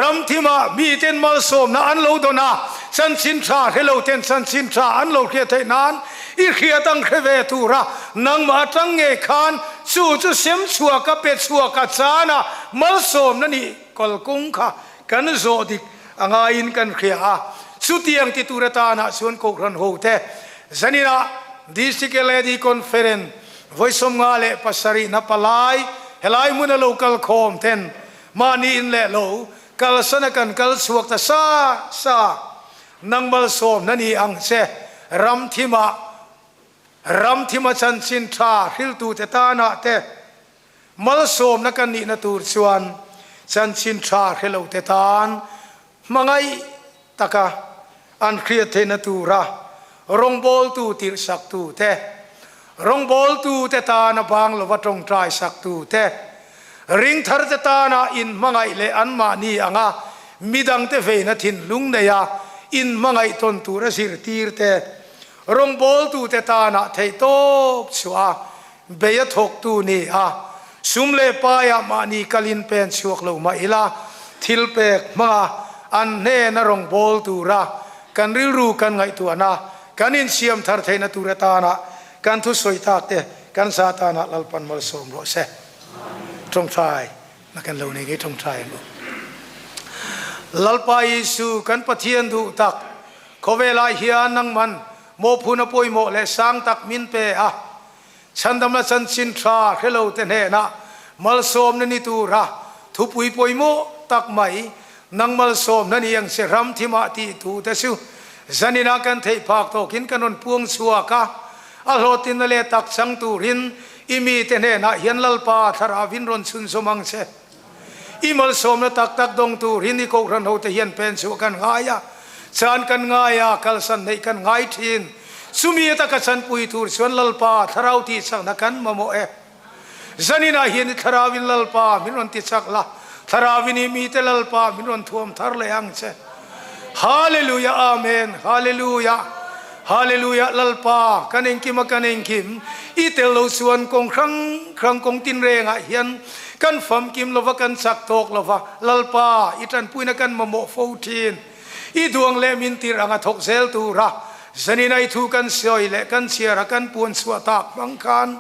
ramthimah miten malsawmna an lo dawn a, chanchin tha hre lo ten chanchin tha an lo hriat theih nan i hriat ang hre ve tura nangmah atang ngei khan chu chu sem chhuak a pe chhuak a chana malsawmna nih kalkawng kha kan zawh dik A ngaiin kan hria a, chutiang ti tur atanah chuan Kohhran hote zaninah District LAD Conference vawi 57 na palai helai hmuna lo kal khawm ten mahni in leh lo kalsan a kan kal chhuak ta sa sa nang malsawmna ni ang che ramthimah ramthima chanchin tha hriltute tanah te Malsawmna kan nihna tur chuan chanchin tha hre lote tan hmangaih taka an hriat theihna tura rawngbawltu tirhsaktute, rawngbawltute tana bang lova tawngtai saktute, ringtharte tana inhmangaih leh anmahni anga midangte veina thinlung neia inhmangaih tawn tura zirtirte, rawngbawltute tana theihtawp chhuah a Bei a thawktu ni a, sum leh paiah mahni kalin pen chhuak lo mah ila, thil pek hmanga an hnena rawn bawl tura kan rilru kan ngaihtuahna kan insiam thar theihna tur atana kan thusawi tak te kan za tana Lalpan malsawm rawh se. Tawngtai na kan lo nei ngei tawngtai ang u. Lalpa Isu kan Pathian duh tak, khawvelah hian nangman Mawhphun a pawimawh leh sang tak min pe a, chhandamna chanchin tha hre lo te hnenah malsawmna ni tura thupui pawimawh tak mai, nang malsawmna ni ang che ram thimah tih tu te chu zaninah kan theih phak tawkin kan rawn puang chhuak a, a hlawhtlinna leh tak chang turin i mite hnenah hian Lalpa thlarauin rawn chhunzawm ang che. I malsawmna tak tak dawng turin i Kohhran hote hian pen chhuah kan ngai a, chan kan ngai a, kalsan neih kan ngai thin. Chumi ataka chanpui tur chuan Lalpa thlarau tihchakna kan mamawh e. Zaninah hian i thlarauin Lalpa min rawn tichak la, thlarauin i mite Lalpa min rawn thuam thar leh ang che. Hallelujah Amen Hallelujah Hallelujah Lalpa kan engkim a kan engkim i tel lo chuan kawng hrang hrang kawng tinrengah hian kan famkim lova kan chak tawk lova Lalpa i tanpuina kan mamawh fo thin i duang leh min tir anga thawk zel tura zanina i thu kan sawi leh kan chhiar a kan puan chhuah tak hmang khan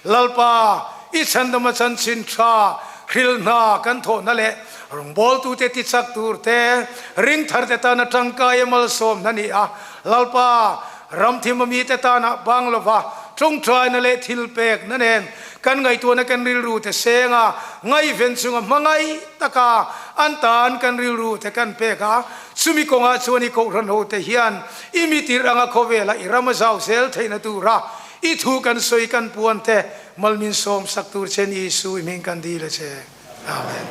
Lalpa i chhandama chanchin tha hril hna kan thawhna leh rawngbawltute tichak tur te, ringtharte tana tangkai a malsawmna ni a, Lalpa, ramthim a mite tana bang lova tawngtaina leh thilpekna nen Kan ngaihtuahna kan rilru te seng a, ngaihven chunga hmangaih taka an tan kan rilru te kan pek a, chumi kawngah chuan i kohhran ho te hian i mitir anga khawvela i ram a zau zel theihna tura i thu kan sawi kan puan te malmin sawm sak tur che ni Isu i hming kan dil a che. Amen.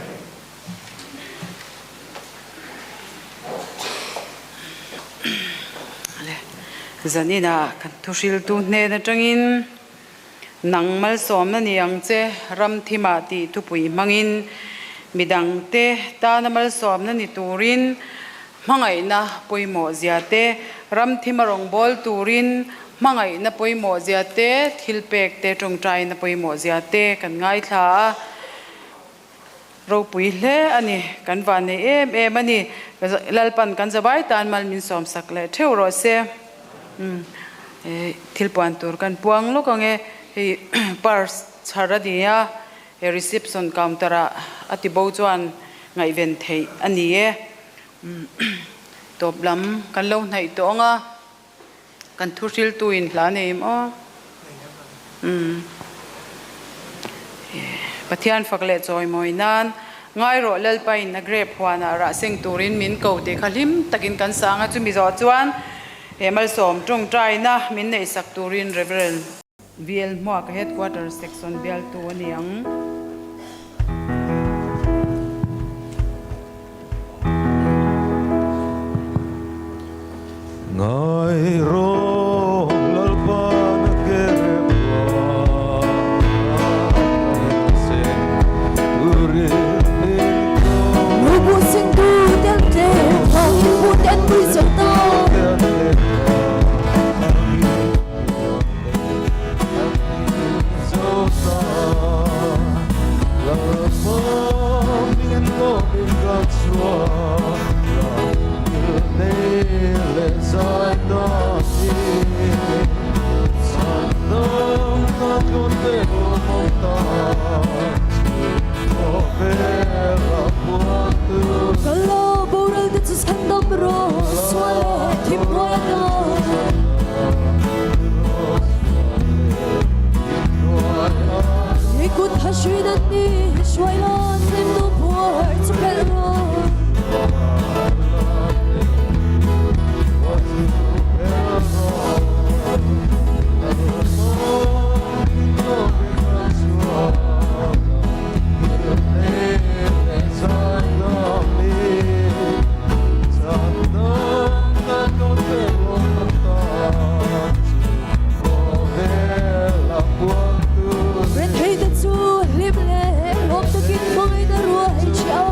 Zaninah kan thuhriltu hnen atangin Nang malsawmna ni ang che, ram thimah tih thupui hmangin midangte tana malsawmna ni turin hmangaihna pawimawh zia te, ram thima rawngbâwl turin hmangaihna pawimawh zia te, thilpek te tawngtaina pawimawh zia te kan ngaithla a, ropui hle a ni. Kan vannei em em a ni. Lalpan kan zavai tan mal min sawmsak leh theuh rawh se. Thil puan tur kan puang lawk ang e. Hei purse chhar a ni a, he reception counter ah a ti bo chuan ngaihven theih a ni e. Tawp lam kan lo hnaih tawh ang a, kan thu hriltu in hla nei em aw. Pathian fak leh chawimawi nan ngai rawh Lalpain a grape huanah rah seng turin min ko tih kha hlim takin kan sang a, chumi zawh chuan he malsawm tawngtaina min neihsak turin Rev. VL Hmuaka Headquarters Section bialtu a ni ang. Ngai rawh Lalpa na ke rem Nubu sing tu tel te bu ten bui zo ta. Kalo boral te chu chhandam ro sual leh thim hnuai a ta. I kut tha hruin an ni hruai la hlim nu phuar chu phelh rawh. Rethei te chu hlim leh lawm takin hmangaihna ruai che a.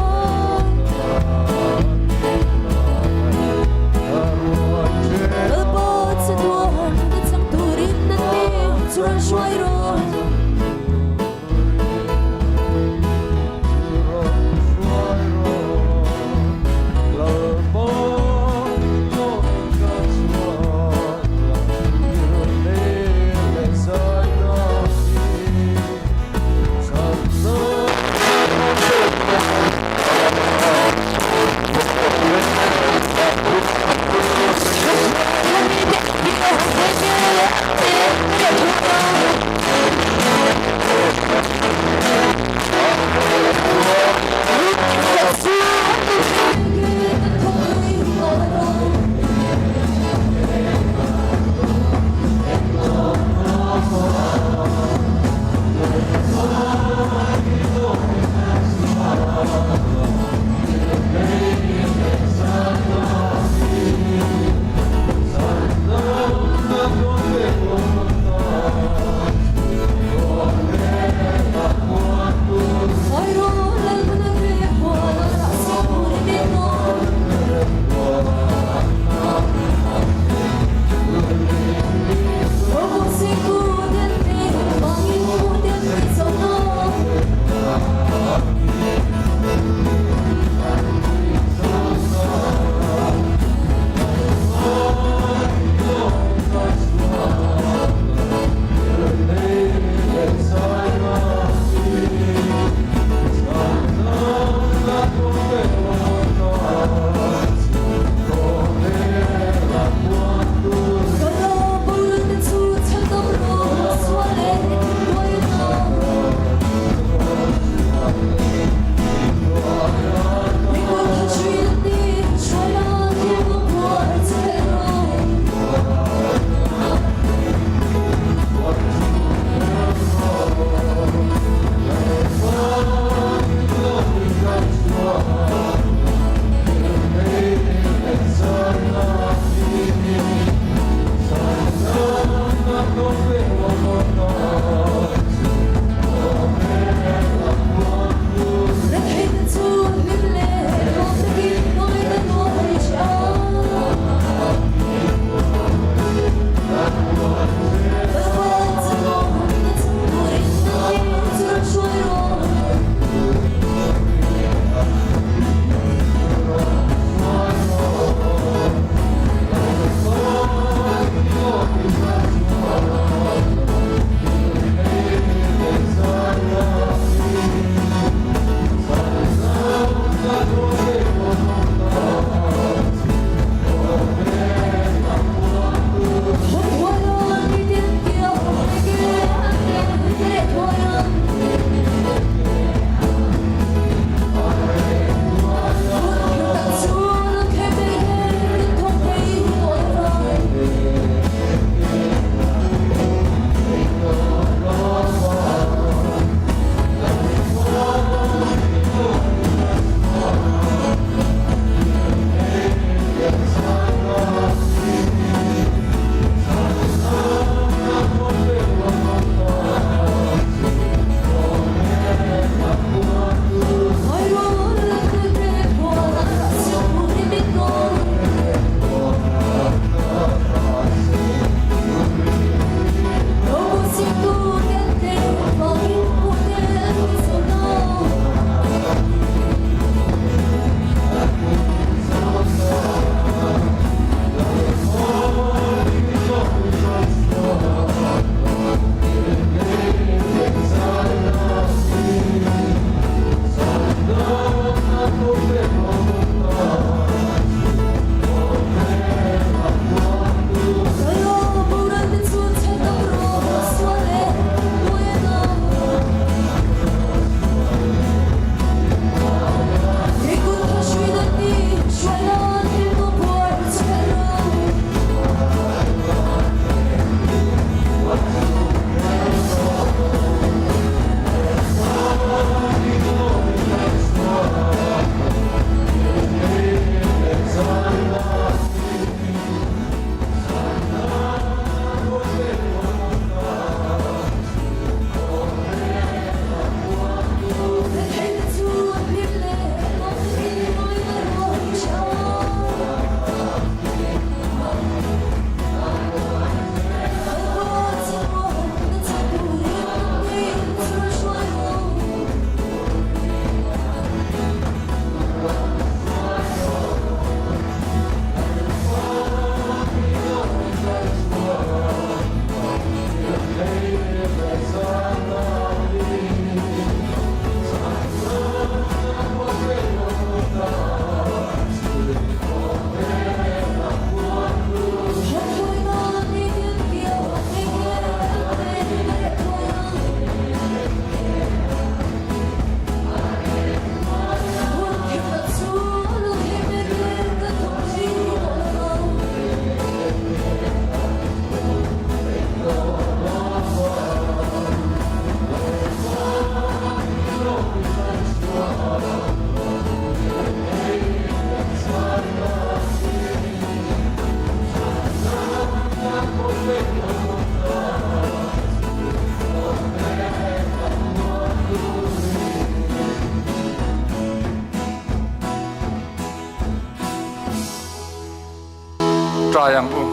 Tawngtai ang u.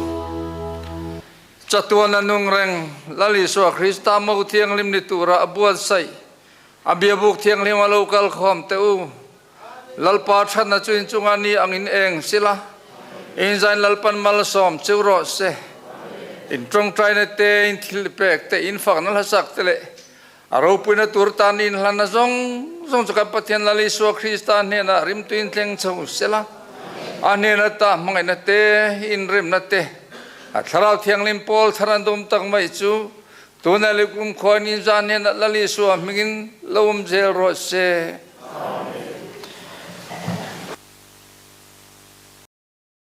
Chatuana nung reng Lal Isua Krista mo thianghlim ni tura a buatsaih a biabuk thianghlim a lo kal khawm teh u. Lalpa thatna chu inchunga ni angin eng sila inzain Lalpan malsawm cheu rawh se. In tawngtaina te, in thil pek te, in fakna hlasak te leh A ropuina tur tan inhlanna zawng zawng chu kan Pathian Lal Isua Krista hnenah rimtuin thleng chho sela, a hnen ata hmangaihna te, inremna te, a Thlarau Thianghlim pawl thar an dawm tak mai chu tuna leh kum khuain inzah hnenah Lal Isua hmingin lo awm zel rawh se.